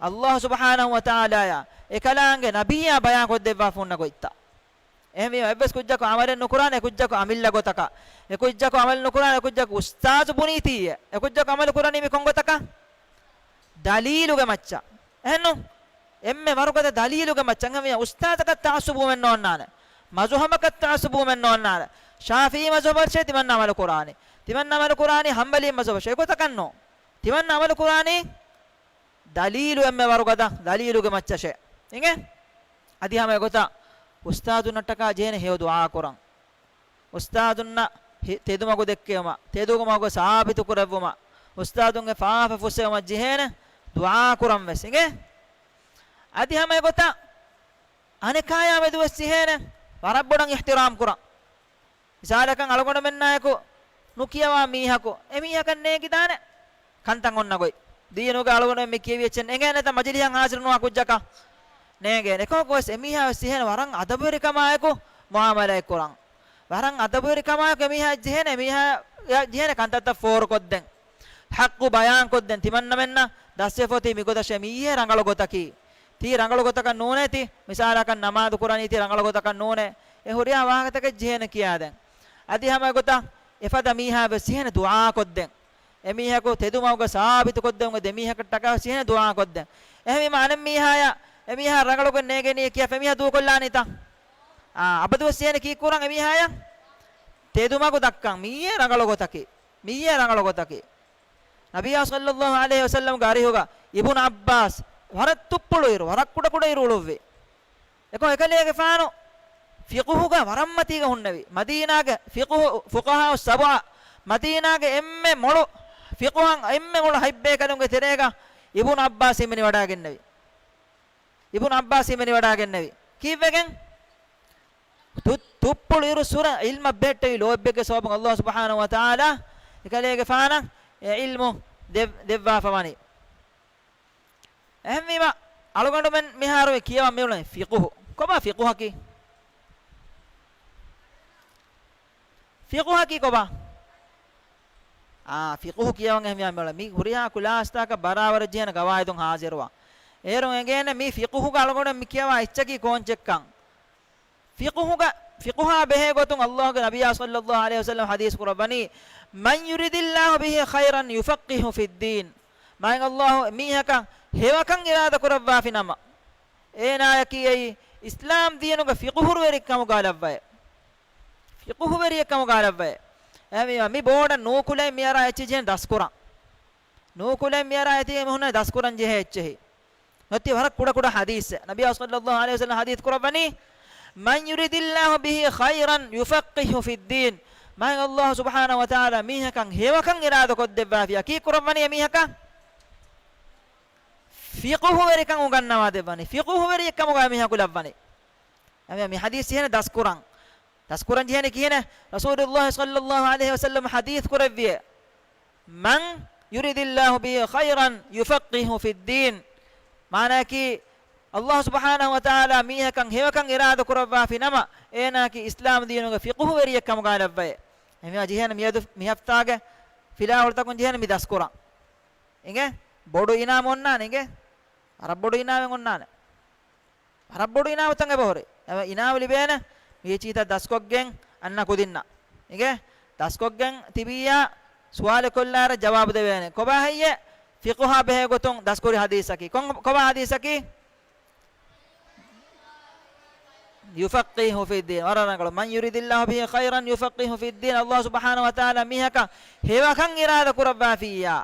އައްލާހު ސުބްޙާނަހު ވަތަޢާލާއާ އެކަލާނގެ ނަބިއްޔާ ބަޔާން ކޮށްދެއްވާފަ ހުންނަ ގޮތްތައް. އެހެންވީމަ އެއްވެސް ކުއްޖަކު ޢަމަލެއް ނުކުރާނެ، އެކުއްޖަކު އަމިއްލަ ގޮތަކަށް. އެކުއްޖަކު ޢަމަލު ނުކުރާނެ، އެކުއްޖަކު އުސްތާޛު ބުނީތީއޭ. އެކުއްޖަކު ޢަމަލު ކުރަނީ މި ކޮން ގޮތަކަށް؟ ދަލީލުގެ މައްޗަށް. އެހެންނު؟ އެންމެ ވަރުގަދަ ދަލީލުގެ މައްޗަށް. އެހެންވިޔާ އުސްތާޛަކަށް ތަޢައްސުބުވުމެއް ނޯންނާނެ. މަޒުހަބަކަށް ތަޢައްސުބުވުމެއް ނޯންނާނެ. ޝާފިޢީ މަޒުހަބަށޭ ތިމަންނަ ޢަމަލު ކުރާނީ. ތިމަންނަ ޢަމަލު ކުރާނީ ޙަންބަލީ މަޒުހަބަށޭ. އެގޮތަކަށް ނޫން. ތިމަންނަ ޢަމަލު ކުރާނީ ދަލީލު އެންމެ ވަރުގަދަ ދަލީލުގެ މައްޗަށޭ. އިނގޭ؟ އަދި ހަމަ އެގޮތަށް އުސްތާޛުންނަށްޓަކާ ޖެހޭނެ ހެޔޮ ދުޢާ ކުރަން. އުސްތާޛުންނަށް ހި-، ތެދުމަގު ދެއްކެވުމަށް، ތެދުމަގު ސާބިތު ކުރެއްވުމަށް، އުސްތާޛުންގެ ފާފަ ފުއްސެވުމަށް ޖެހޭނެ ދުޢާ ކުރަން ވެސް. އިނގޭ؟ އަދި ހަމަ އެގޮތަށް އަނެކާޔާ މެދު ވެސް ޖެހޭނެ ވަރަށް ބޮޑަށް އިޙްތިރާމް ކުރަން. މިސާލަކަށް އަޅުގަނޑުމެންނާއެކު ނުކިޔަވާ މީހަކު އެމީހަކަށް ނޭނގިދާނެ ކަންތައް އޮންނަ ގޮތް. ދީނުގަ އަޅުގަނޑުމެން މި ކިޔެވި އެއްޗެއް އެނގޭނެތަ މަޖިލިހަށް ހާޒިރުނުވާ ކުއްޖަކަށް؟ ނޭނގޭނެ. އެކަމަކު ވެސް އެމީހާ ވެސް ޖެހޭނެ ވަރަށް އަދަބުވެރިކަމާއެކު މުޢާމަލާތް ކުރަން. ވަރަށް އަދަބުވެރިކަމާއެކު އެމީހާ ޖެހޭނެ، އެމީހާ ޖެހޭނެ ކަންތައްތައް ފޯރުކޮށްދެން. ޙައްޤު ބަޔާންކޮށްދެން. ތިމަންނަމެންނަށް ދަސްވެފަ އޮތީ މިގޮތަށޭ، މިއީ ރަނގަޅު ގޮތަކީ. ތީ ރަނގަޅު ގޮތަކަށް ނޫނޭ ތި. މިސާލަކަށް ނަމާދު ކުރަނީ ތީ ރަނގަޅު ގޮތަކަށް ނޫނޭ. އެ ހުރިހާ ވާހަކަތަކެއް ޖެހޭނެ ކިޔާދެން. އަދި ހަމަ އެގޮތަށް އެފަދަ މީހާ ވެސް ޖެހޭނެ ދުޢާކޮށްދެން. އެމީހަކު ތެދުމަގުގަ ސާބިތުކޮށްދެމުގެ ދެމީހަކަށްޓަކާ ވެސް ޖެހޭނެ ދުޢާކޮށްދެން. އެހެންވީމަ އަނެއްމީހާޔަށް އެމީހާ ރަނގަޅުގޮތް ނޭނގެނީ ކިޔާފަ އެމީހާ ދޫކޮށްލާނީތަ؟ އާ، އަބަދުވެސް ޖެހޭނެ ކީއްކުރަން އެމީހާޔަށް؟ ތެދުމަގު ދައްކަން. މިއީ ރަނގަޅު ގޮތަކީ. މިއީ ރަނގަޅު ގޮތަކީ. ނަބިއްޔާ ޞައްލައްލާހު ޢަލައިހި ވަސައްލަމްގެ އަރިހުގަ އިބުނު ޢައްބާސް ވަރަށް ތުއްޕުޅު އިރު، ވަރަށް ކުޑަކުޑަ އިރު އުޅުއްވި. އެކަމަ އެކަލޭގެފާނު ފިޤުހުގަ ވަރަށް މަތީގަ ހުންނެވި. މަދީނާގެ ފިޤުހު، ފުޤަހާއު ސަބުޢަ، މަދީނާގެ އެންމެ މޮޅު ފިޤުހަށް އެންމެ މޮޅު ހަތް ބޭކަލުންގެ ތެރޭގަ އިބުނު ޢައްބާސް ހިމެނިވަޑައިގެންނެވި. އިބުނު ޢައްބާސް ހިމެނިވަޑައިގެންނެވި. ކީއްވެގެން؟ ތު-، ތުއްޕުޅު އިރު ސުރަ ޢިލްމަށް ބެހެއްޓެވި ލޯތްބެއްގެ ސަބަބުން ﷲ ސުބްޙާނަހޫ ވަތަޢާލާ އެކަލޭގެފާނަށް އެ ޢިލްމު ދެ-، ދެއްވާފަ ވަނީ. އެހެންވީމަ، އަޅުގަނޑުމެން މިހާރު ކިޔަވަން މިއުޅެނީ ފިޤުހު. ކޮބާ ފިޤުހަކީ؟ ފިޤުހަކީ ކޮބާ؟ އާ، ފިޤުހު ކިޔަވަން އެހެންވީމަ މިއުޅެނީ. މި ހުރިހާ ކުލާސްތަކަށް ބަރާބަރަށް ޖެހޭނެ ގަވާއިދުން ހާޒިރުވާ. އޭރުން އެނގޭނެ މި ފިޤުހުގަ އަޅުގަނޑު މި ކިޔަވާ އެއްޗަކީ ކޯންޗެއްކަން. ފިޤުހުގަ، ފިޤުހާ ބެހޭ ގޮތުން ﷲގެ ނަބިއްޔާ ޞައްލައްލާހު ޢަލައިހި ވަސައްލަމަ ޙަދީޘް ކުރައްވަނީ، "مَنْ يُرِدِ اللَّهُ بِهِ خَيْرًا يُفَقِّهْهُ فِي الدِّينِ." މާތް ﷲ މީހަކަށް ހެޔޮކަން އިރާދަ ކުރައްވާފި ނަމަ، އޭނާޔަކީ އެއީ އިސްލާމް ދީނުގެ ފިޤުހުވެރިއެއް ކަމުގަ ލައްވައޭ. ފިޤުހުވެރިއެއް ކަމުގަ ލައްވައޭ. އެހެންވީމަ، މި ބޯޑަށް ނޫކުލައިން މިއަރާ އެއްޗެއް ޖެހޭނެ ދަސްކުރަން. ނޫކުލައިން މިއަރާ އެތި މީހުންނަށް ދަސްކުރަން ޖެހޭ އެއްޗެހި. އޮތީ ވަރަށް ކުޑަ ކުޑަ ޙަދީޘް. ނަބިއްޔާ ޞައްލައްލާހު ޢަލައިހި ވަސައްލަމަ ޙަދީޘް ކުރައްވަނީ، "مَنْ يُرِدِ اللَّهُ بِهِ خَيْرًا يُفَقِّهْهُ فِي الدِّينِ." މާތް ﷲ ސުބްޙާނަހޫ ވަތަޢާލާ މީހަކަށް ހެޔޮކަން އިރާދަ ކޮށްދެއްވާފިޔާ ކީއްކުރައްވަނީ އެމީހަކަށް؟ ފިޤުހުވެރިކަން އުނގަންނަވާ ދެއްވަނީ. ފިޤުހުވެރިއެއް ކަމުގަ މީހަކު ލައްވަނީ. އެމީ-، މި ޙަދީޘް ޖެހޭނެ ދަސްކުރަން. ދަސްކުރަން ޖެހޭނެ ކިހިނެއް؟ ރަސޫލުﷲ ޞައްލައްލާހު ޢަލައިހި ވަސައްލަމަ ޙަދީޘް ކުރެއްވިއޭ، "مَنْ يُرِدِ اللَّهُ بِهِ خَيْرًا يُفَقِّهْهُ فِي الدِّينِ." މާނައަކީ، ﷲ ސުބްޙާނަހޫ ވަތަޢާލާ މީހަކަށް ހެޔޮކަން އިރާދަ ކުރައްވާފި ނަމަ، އޭނާއަކީ އިސްލާމް ދީނުގެ ފިޤުހުވެރިއެއް ކަމުގަ ލައްވައޭ. އެހެންވީމަ ޖެހޭނެ މިއަދު މި ހަފްތާގެ ފިލާވަޅުތަކުން ޖެހޭނެ މި ދަސްކުރަން. އިނގޭ؟ ބޮޑު އިނާމެއް އޮންނާނެ، އިނގޭ؟ ވަރަށް ބޮޑު އިނާމެއް އޮންނާނެ. ވަރަށް ބޮޑު އިނާމުތައް އެބަހުރި. އެ އިނާމު ލިބޭނެ މި ޗީތައް ދަސްކޮށްގެން އަންނަ ކުދިންނަށް. އިނގޭ؟ ދަސްކޮށްގެން ތިބިއްޔާ ސުވާލެއް ކޮށްލާއިރަށް ޖަވާބު ދެވޭނެ. ކޮބާ ހެއްޔޭ؟ ފިޤުހާ ބެހޭ ގޮތުން ދަސްކުރި ޙަދީޘަކީ. ކޮން، ކޮބާ ޙަދީޘަކީ؟ "يُفَقِّهْهُ فِي الدِّينِ." ވަރަށް ރަނގަޅު. "مَنْ يُرِدِ اللَّهُ بِهِ خَيْرًا يُفَقِّهْهُ فِي الدِّينِ." ﷲ ސުބްޙާނަހޫ ވަތަޢާލާ މީހަކަށް ހެޔޮކަން އިރާދަ ކުރައްވާފިއްޔާ،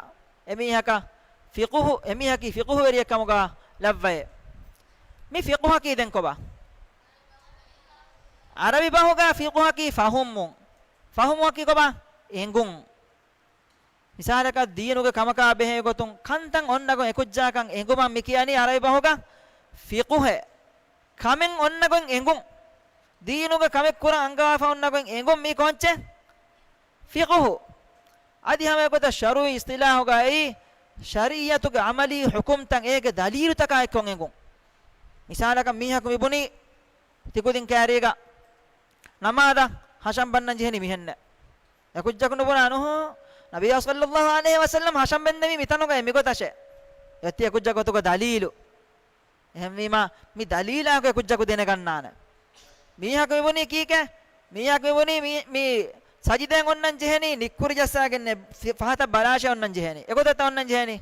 އެމީހަކަށް ފިޤުހު، އެމީހަކީ ފިޤުހުވެރިއެއް ކަމުގަ ލައްވައޭ. މި ފިޤުހަކީ ދެން ކޮބާ؟ ޢަރަބި ބަހުގަ ފިޤުހަކީ ފަހުމުން. ފަހުމުއަކީ ކޮބާ؟ އެނގުން. މިސާލަކަށް ދީނުގެ ކަމަކާ ބެހޭ ގޮތުން ކަންތައް އޮންނަ ގޮތް އެކުއްޖާކަން އެނގުމަށް މި ކިޔަނީ ޢަރަބި ބަހުގަ ފިޤުހޭ. ކަމެއް އޮންނަ ގޮތް އެނގުން. ދީނުގެ ކަމެއް ކުރަން އަންގަވާފަ އޮންނަ ގޮތް އެނގުން މީ ކޯންޗެއް؟ ފިޤުހު. އަދި ހަމައެގޮތަށް ޝަރުޢީ އިޞްޠިލާޙުގައި ޝަރީޢަތުގެ ޢަމަލީ ޙުކުމްތައް އޭގެ ދަލީލުތަކާ އެއްކޮށް އެނގުން. މިސާލަކަށް މީހަކު މިބުނީ ތިކުދިން ކައިރީގަ ނަމާދަށް ހަށަން ބަންނަން ޖެހެނީ މިހެންނެއް. އެކުއްޖަކު ނުބުނާ ނޫހު، ނަބިއްޔާ ޞައްލައްލާހު ޢަލައިހި ވަސައްލަމަ ހަށަން ބެންނެވީ މިތަނުގައި މިގޮތަށޭ. އޮތީ އެކުއްޖާ ގޮތުގަ ދަލީލު. އެހެންވީމަ، މި ދަލީލާއެކު އެކުއްޖަކު ދެނެގަންނާނެ. މީހަކު މިބުނީ ކީކޭ؟ މީހަކު މިބުނީ މި، މި ސަޖިދައިން އޮންނަން ޖެހެނީ، ނިއްކުރި ޖައްސާގެންނޭ، ފި-، ފަހަތަށް ބަލާށޭ އޮންނަން ޖެހެނީ. އެގޮތަށްތަ އޮންނަން ޖެހެނީ؟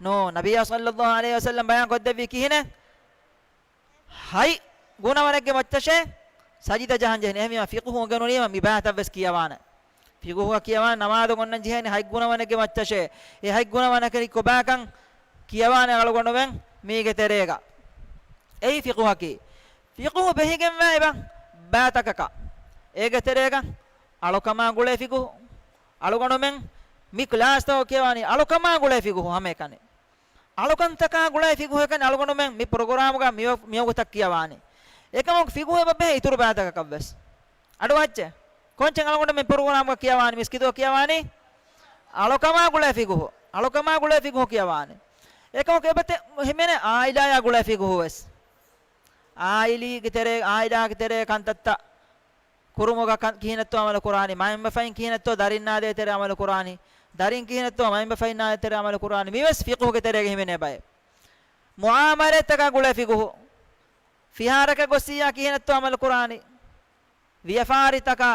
ނޯ، ނަބިއްޔާ ޞައްލައްލާހު ޢަލައިހި ވަސައްލަމަ ބަޔާން ކޮށްދެއްވީ ކިހިނެއް؟ ހަތް ގުނަވަނެއްގެ މައްޗަށޭ ސަޖިދަ ޖަހަން ޖެހެނީ. އެހެންވީމަ ފިޤުހު އުނގެނުނީމަ މި ބައިތައްވެސް ކިޔަވާނެ. ފިޤުހުގަ ކިޔަވާނެ ނަމާދު އޮންނަން ޖެހެނީ ހަތް ގުނަވަނެއްގެ މައްޗަށޭ. އެ ހަތް ގުނަވަނަކީ ކޮބާކަން ކިޔަވާނެ އަޅުގަނޑުމެން މީގެ ތެރޭގަ. އެއީ ފިޤުހަކީ. ފިޤުހު ބެހިގެންވާ އެބަ ބައިތަކަކަށް. އޭގެ ތެރޭގަ އަޅުކަމާ ގުޅޭ ފިޤުހު. އަޅުގަނޑުމެން މި ކްލާސްތަކަށް ކިޔަވާނީ އަޅުކަމާ ގުޅޭ ފިޤުހު ހަމައެކަނި. އަޅުކަންތަކާ ގުޅޭ ފިޤުހަކަން އަޅުގަނޑުމެން މި ޕްރޮގްރާމުގަ މި-، މިވަގުތަށް ކިޔަވާނީ. އެކަމަކު ފިޤުހު އެބަ ބެހޭ އިތުރު ބައިތަކަކަށްވެސް. އަޑުއައްޗެ. ކޮންޗެއް އަޅުގަނޑު މި ޕްރޮގްރާމުގަ ކިޔަވާނީ، މިސްކިތުގަ ކިޔަވާނީ؟ އަޅުކަމާ ގުޅޭ ފިޤުހު. އަޅުކަމާ ގުޅޭ ފިޤުހު ކިޔަވާނީ. އެކަމަކު އެބަތެ ހިމެނޭ އާއިލާޔާ ގުޅޭ ފިޤުހުވެސް. އާއިލީގެ ތެރޭ، އާއިލާގެ ތެރޭ ކަންތައްތައް ކުރުމުގަ ކަން-، ކިހިނެއްތޯ ޢަމަލު ކުރާނީ؟ މައިންބަފައިން ކިހިނެއްތޯ ދަރިންނާ ދޭތެރޭ ޢަމަލު ކުރާނީ؟ ދަރިން ކިހިނެއްތޯ މައިންބަފައިންނާ ދޭތެރޭ ޢަމަލު ކުރާނީ؟ މިވެސް ފިޤުހުގެ ތެރޭގަ ހިމެނޭ ބައެއް. މުޢާމަލާތްތަކާ ގުޅޭ ފިޤުހު. ފިހާރަކަށް ގޮއްސިއްޔާ ކިހިނެއްތޯ ޢަމަލު ކުރާނީ؟ ވިޔަފާރިތަކާ،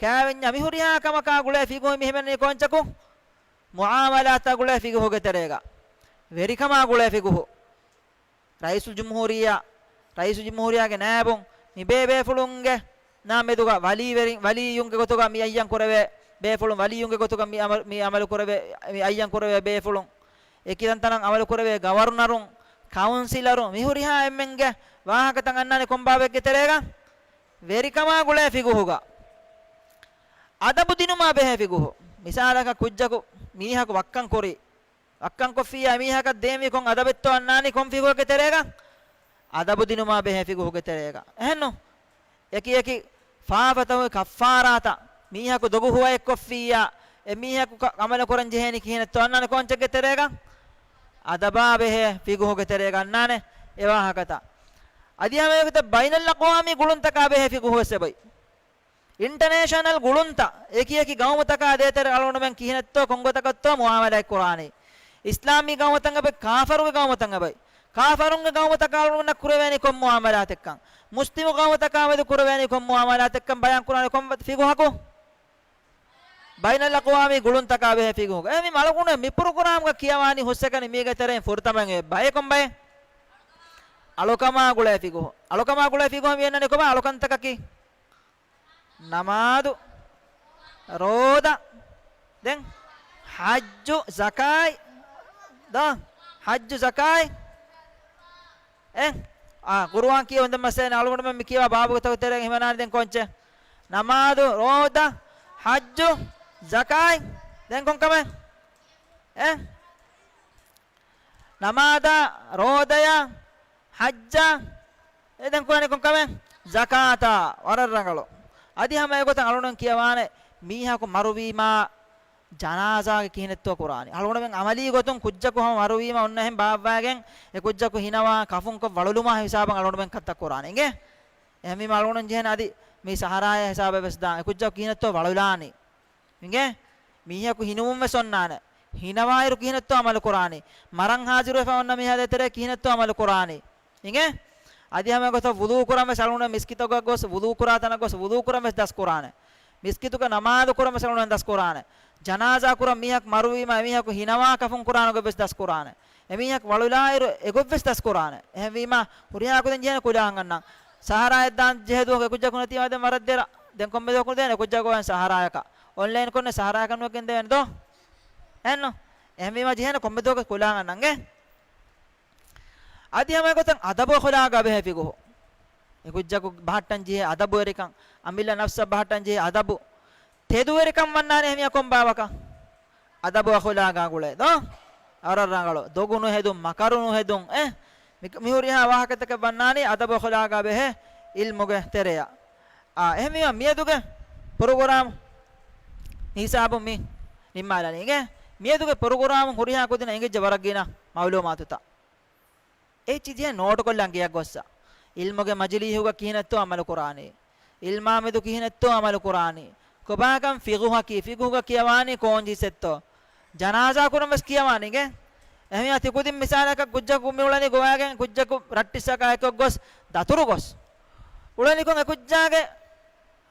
ކާވެންޏާ މި ހުރިހާ ކަމަކާ ގުޅޭ ފިޤުހު މި ހިމެނީ ކޯންޗަކު؟ މުޢާމަލާތާ ގުޅޭ ފިޤުހުގެ ތެރޭގަ. ވެރިކަމާ ގުޅޭ ފިޤުހު. ރައީސުލްޖުމްހޫރިއްޔާ، ރައީސުލްޖުމްހޫރިއްޔާގެ ނާއިބުން މި ބޭބޭފުޅުންގެ ނާ މެދުގަ ވަލީވެރިން، ވަލީއުންގެ ގޮތުގަ މި އައްޔަން ކުރެވޭ ބޭފުޅުން، ވަލީއުންގެ ގޮތުގަ މި އަމަ-، މި އަމަލު ކުރެވޭ، މި އައްޔަން ކުރެވޭ ބޭފުޅުން، އެކި ތަންތަނަށް އަމަލު ކުރެވޭ ގަވަރުނަރުން، ކައުންސިލަރުން، މި ހުރިހާ އެންމެންގެ ވާހަކަތައް އަންނާނެ ކޮން ބާބެއްގެ ތެރޭގަ؟ ވެރިކަމާ ގުޅޭ ފިޤުހުގަ. އަދަބު ދިނުމާ ބެހޭ ފިޤުހު. މިސާލަކަށް ކުއްޖަކު މީހަކު ވައްކަން ކުރި، ވައްކަން ކޮށްފިއްޔާ މީހަކަށް ދޭންވީ ކޮން އަދަބެއްތޯ އަންނާނީ ކޮން ފިގުހެއްގެ ތެރޭގަ؟ އަދަބު ދިނުމާ ބެހޭ ފިގުހުގެ ތެރޭގަ. އެހެންނު؟ އެކި އެކި ފާފަތަކުގެ ކައްފާރާތައް މީހަކު ދޮގު ހުވައެއް ކޮށްފިއްޔާ، އެ މީހަކު ކަ-، އަމަލު ކުރަން ޖެހޭނީ ކިހިނެއްތޯ އަންނާނެ ކޯންޗެއްގެ ތެރޭގަ؟ އަދަބާ ބެހޭ ފިގުހުގެ ތެރޭގަ އަންނާނެ އެ ވާހަކަތައް. އަދި ހަމައެކުތަ ބައިނަލްއަޤްވާމީ ގުޅުންތަކާ ބެހޭ ފިގުހު ވެސް އެބައި. އިންޓަނޭޝަނަލް ގުޅުންތައް އެކި އެކި ގައުމުތަކާ ދޭތެރޭ އަޅުގަނޑުމެން ކިހިނެއްތޯ ކޮންގޮތަކަށްތޯ މުއާމަލާތް ކުރާނީ؟ އިސްލާމީ ގައުމުތައް އެބައި، ކާފަރުގެ ގައުމުތައް އެބައި. ކާފަރުންގެ ގައުމުތަކާ އަޅުގަނޑުމެންނަށް ކުރެވޭނީ ކޮން މުއާމަލާތެއްކަން؟ މުސްލިމު ގައުމުތަކާ މެދު ކުރެވޭނީ ކޮން މުއާމަލާތެއްކަން ބަޔާން ކުރާނީ ކޮން ފިގުހަކު؟ ބައިނަލްއަޤްވާމީ ގުޅުންތަކާ ބެހޭ ފިގުހުގަ. އެހެންވީމަ އަޅުގަނޑު މި ޕްރޮގްރާމްގަ ކިޔަވާނީ ހުސްއެކަނި މީގެ ތެރެއިން ފުރަތަމަ ބައެއް ކޮން ބައެއް؟ އަޅުކަމާ ގުޅޭ ފިގުހު. އަޅުކަމާ ގުޅޭ ފިގުހު މި އަންނަނީ ކޮބާ އަޅުކަންތަކަކީ؟ ނަމާދު، ރޯދަ، ދެން ޙައްޖު، ޒަކާތް، ދޯ؟ ޙައްޖު، ޒަކާތް. އެ؟ އާ، ޤުރުއާން ކިޔެވުން ދެން މައްސަލަ އަޅުގަނޑުމެން މި ކިޔަވާ ބާބުގެ ތަކު ތެރޭގަ ހިމަނާނެ ދެން ކޮންޗެއް؟ ނަމާދު، ރޯދަ، ޙައްޖު، ޒަކާތް. ދެން ކޮން ކަމެއް؟ އެ؟ ނަމާދާ، ރޯދަޔާ، ޙައްޖާ، އެ ދެން ކުރާނީ ކޮން ކަމެއް؟ ޒަކާތާ. ވަރަށް ރަނގަޅު. އަދި ހަމަ އެގޮތަށް އަޅުގަނޑު ކިޔަވާނެ މީހަކު މަރުވީމާ ޖަނާޒާގެ ކިހިނެއްތޯ ކުރާނީ. އަޅުގަނޑުމެން އަމަލީ ގޮތުން ކުއްޖަކު ހަމަ މަރުވީމާ އޮންނަ އެހެން ބާއްވާގެން އެ ކުއްޖަކު ހިނަވާ ކަފުންކޮށް ވަޅުލުމާ ހިސާބަށް އަޅުގަނޑުމެން ކަންތައް ކުރާނެ. އިނގޭ؟ އެހެންވީމާ އަޅުގަނޑު ޖެހޭނެ އަދި މި ސަހަރާއާ ހިސާބަށް ވެސް ދާން އެ ކުއްޖަކު ކިހިނެއްތޯ ވަޅުލާނީ. އިނގޭ؟ މީހަކު ހިނުމުން ވެސް އޮންނާނެ. ހިނަވާއިރު ކިހިނެއްތޯ އަމަލު ކުރާނީ. މަރަން ހާޒިރުވެފަ އޮންނަ މީހާ ދޭތެރޭ ކިހިނެއްތޯ އަމަލު ކުރާނީ. އިނގޭ؟ އަދި ހަމަ ގޮތަށް ވުޟޫ ކުރަން ވެސް އަޅުގަނޑު މިސްކިތުގަ ގޮސް ވުޟޫ ކުރާ ތަނަށް ގޮސް ވުޟޫ ކުރަން ވެސް ދަސް ކުރާނެ. މިސްކިތުގަ ނަމާދު ކުރަން ވެސް އަޅުގަނޑު ދަސް ކުރާނެ. ޖަނާޒާ ކުރަން މީހަކު މަރުވީމާ އެމީހަކު ހިނަވާ ކަފުން ކުރާނެ ގޮތް ވެސް ދަސް ކުރާނެ. އެމީހަކު ވަޅުލާއިރު އެގޮތް ވެސް ދަސް ކުރާނެ. އެހެންވީމާ ހުރިހާ ކުދިން ޖެހޭނެ ކުލާހަން އަންނަން. ސަހަރާއަށް ދާން ޖެހޭ ދުވަހު އެކުއްޖަކު ނެތީމާ ދެން ވަރަށް ދެރަ. ދެން ކޮންމެ ދުވަހަކު ދޭނެ އެކުއްޖާ ގޮވަން ސަހަރާޔަކަށް. އޮންލައިން ކޮށްނެ ސަހަރާޔަކަށް ނުވެގެން ދެވޭނެ ދޯ؟ އެހެންނު؟ އެހެންވީމާ ޖެހޭނެ ކޮންމެ ދުވަހަކު ކުލާހަން އަންނަން އިނގޭ؟ އަދި ހަމަ އެގޮތަށް އަދަބު އަޚުލާގާ ބެހޭ ފިގުހު. އެކުއްޖަކު ބަހައްޓަން ޖެހޭ އަދަބުވެރިކަން، އަމިއްލަ ނަފްސަށް ބަހައްޓަން ޖެހޭ އަދަބު. ތެދުވެރިކަން ވަންނާނެ އެހެންވިޔާ ކޮން ބާވަކަށް؟ އަދަބު އަޚުލާގާ ގުޅޭ ދޯ؟ ވަރަށް ރަނގަޅު. ދޮގު ނުހެދުން، މަކަރު ނުހެދުން، އެ؟ މި، މި ހުރިހާ ވާހަކަތަކެއް ވަންނާނީ އަދަބު އަޚުލާގާ ބެހޭ އިލްމުގެ ތެރެއަށް. އާ، އެހެންވީމާ މިއަދުގެ ޕްރޮގްރާމް ހިސާބުން މި ނިންމާލަނީ އިނގޭ. މިއަދުގެ ޕްރޮގްރާމް ހުރިހާ ކުދިންނަށް އެނގިއްޖެ ވަރަށް ގިނަ މައުލޫމާތުތައް. އެއްޗި ޖެހޭ ނޯޓުކޮށްލަން ގެޔަށް ގޮއްސަ. އިލްމުގެ މަޖިލީހުގަ ކިހިނެއްތޯ އަމަލު ކުރާނީ. އިލްމާ މެދު ކިހިނެއްތޯ އަމަލު ކުރާނީ. ކޮބާކަން ފިގުހަކީ، ފިގުހުގަ ކިޔަވާނީ ކޯން ޖިހިސެއްތޯ. ޖަނާޒާ ކުރަން ވެސް ކިޔަވާނީ އިނގޭ. އެހެންވިޔާ ތި ކުދިން މިސާލަކަށް ކުއްޖަކު މި އުޅެނީ ގޮވާގެން ކުއްޖަކު ރައްޓިއްސަކާ އެކޮށް ގޮސް ދަތުރު ގޮސް. އުޅެނީ ކޮން އެ ކުއްޖާގެ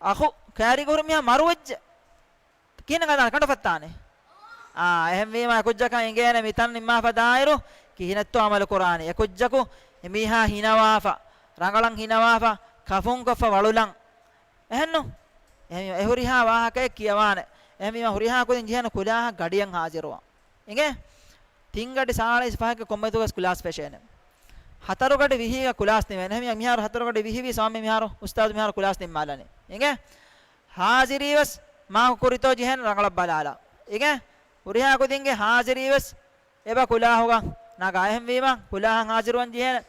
އަޚު ކައިރީގަ ހުރި މީހާ މަރުވެއްޖެ. ކިހިނެއް ހަދާނެ ކަނޑު ފައްތާނެ. އާ، އެހެންވީމާ އެކުއްޖަކަށް އިނގޭނެ މިތަން ނިންމާފަ ދާއިރު ކިހިނެއްތޯ އަމަލު ކުރާނީ. އެކުއްޖަކު އެމީހާ ހިނަވާފަ، ރަނގަޅަށް ހިނަވާފަ، ކަފުންކޮށްފަ ވަޅުލަން. އެހެންނު؟ އެހެން އެ ހުރިހާ ވާހަކައެއް ކިޔަވާނެ. އެހެންވީމާ ހުރިހާ ކުދިން ޖެހޭނެ ކުލާހަށް ގަޑިއެއް ހާޒިރުވާން. އިނގޭ؟ ތިން ގަޑި ސާޅީސް ފަހެއްގެ ކޮންމެދުވަސް ކްލާސް ފެށޭނެ. ހަތަރު ގަޑި ވިހީގަ ކްލާސް ނިމޭނެ. އެހެންވީމާ މިހާރު ހަތަރު ގަޑި ވިހި ވީ ސާމި މިހާރު އުސްތާޒު މިހާރު ކްލާސް ނިންމާލަނީ. އިނގޭ؟ ހާޒިރީވެސް މާކު ކުރިތޯ ޖެހޭނެ ރަނގަޅަށް ބަލާލާ. އިނގޭ؟ ހުރިހާ ކުދިންގެ ހާޒިރީވެސް އެބަ ކުލާހުގަ ނަގާ. އެހެންވީމާ ކުލާހަށް ހާޒިރުވަން ޖެހޭނެ،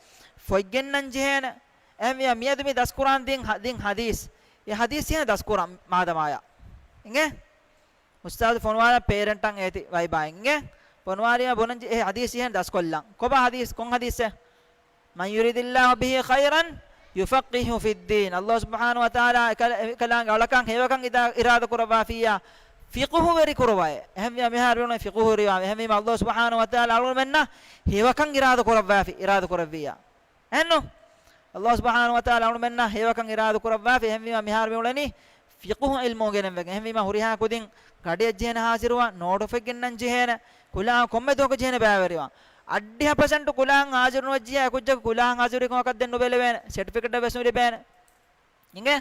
ފޮތްގެންނަން ޖެހޭނެ. އެހެންވީމާ މިއަދު މި ދަސްކުރާން ދިން ހަ-، ދިން ހަދީސް. އެ ހަދީސް ޖެހޭނެ ދަސްކުރަން މާދަމާޔާ. އިނގޭ؟ އުސްތާޒު ފޮނުވާލާ ޕޭރެންޓަށް އޭތި ވައިބާ އިނގޭ. ފޮނުވާލީމާ ބުނަން ޖެ-، އެ ހަދީސް ޖެހޭނެ ދަސްކޮށްލަން. ކޮބާ ހަދީސް؟ ކޮން ހަދީސެއް؟ من يرد الله به خيرا يفقهه في الدين. ﷲ ސުބްޙާނަހޫ ވަތަޢާލާ އެކަލާ-، އެކަލާނގެ އަޅަކަށް ހެޔޮކަން އިރާ-، އިރާދަ ކުރައްވާފިއްޔާ، ފިޤުހުވެރި ކުރުވައޭ. އެހެންވީމާ މިހާރު ވީ ފިޤުހުވެރިވާ. އެހެންވީމާ ﷲ ސުބްޙާނަހޫ ވަތަޢާލާ އަޅުގަނޑުމެންނަށް ހެޔޮކަން އިރާދަ ކުރައްވާފި، އިރާދަ ކުރެއްވިއްޔާ. އެހެންނު؟ ﷲ ސުބްޙާނަހޫ ވަތަޢާލާ އަޅުގަނޑުމެންނަށް ހެޔޮކަން އިރާދަ ކުރައްވާފި. އެހެންވީމާ މިހާރު މި އުޅެނީ ފިޤުހު ޢިލްމު އުނގެނެން ވެގެން. އެހެންވީމާ ހުރިހާ ކުދިން ގަޑިއަށް ޖެހޭނެ ހާޒިރުވާން، ނޯޓު ފޮތްގެންނަން ޖެހޭނެ، ކުލާ ކޮންމެ ދުވަހަކު ޖެހޭނެ ބައިވެރިވާން. އަށްޑިހަ ޕަސެންޓު ކުލާ ހާޒިރު ނުވެއްޖިއްޔާ އެކުއްޖަކު ކުލާ ހާޒިރުވީ ކޮންކަން ދެން ނުބެލެވޭނެ. ސެޓްފިކެޓެއް ވެސް ނުލިބޭނެ. އިނގޭ؟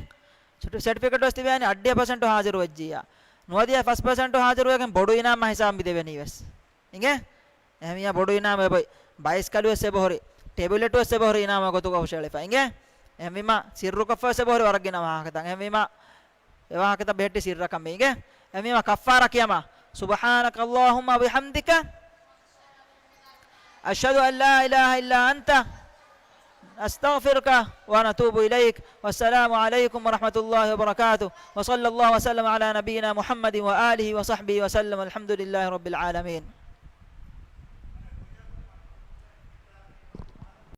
ސެޓް-، ސެޓްފިކެޓް ވެސް ތިބޭނީ އަށްޑިހަ ޕަސެންޓު ހާޒިރު ވެއްޖިއްޔާ. ނުވަދިހަ ފަސް ޕަސެންޓު ހާޒިރުވެގެން ބޮޑު އިނާމާ ހިސާބުން މި ދެވެނީ ވެސް. އިނގޭ؟ އެހެންވީމާ ބޮޑު އިނާމެއް އެބައޮތް. ބައިސްކަލު ވެސް އެބަހުރި. ޓެބުލެޓް ވެސް އެބަހުރި އިނާމުގެ ގޮތުގަ ހުށައެޅިފަ. އިނގޭ؟ އެހެންވީމާ ސިއްރުކޮށްފަ ވެސް އެބަހުރި ވަރަށް ގިނަ ވާހަކަތައް. އެހެންވީމާ އެ ވާހަކަތައް ބެހެއްޓީ ސިއްރަކަށް މީގެ. އެހެންވީމާ ކައްފާރާ ކިޔަމާ. سبحانك اللهم وبحمدك، أشهد أن لا إله إلا أنت، نستغفرك ونتوب إليك. والسلام عليكم ورحمة الله وبركاته. وصلى الله وسلم على نبينا محمد وآله وصحبه وسلم. الحمد لله رب العالمين.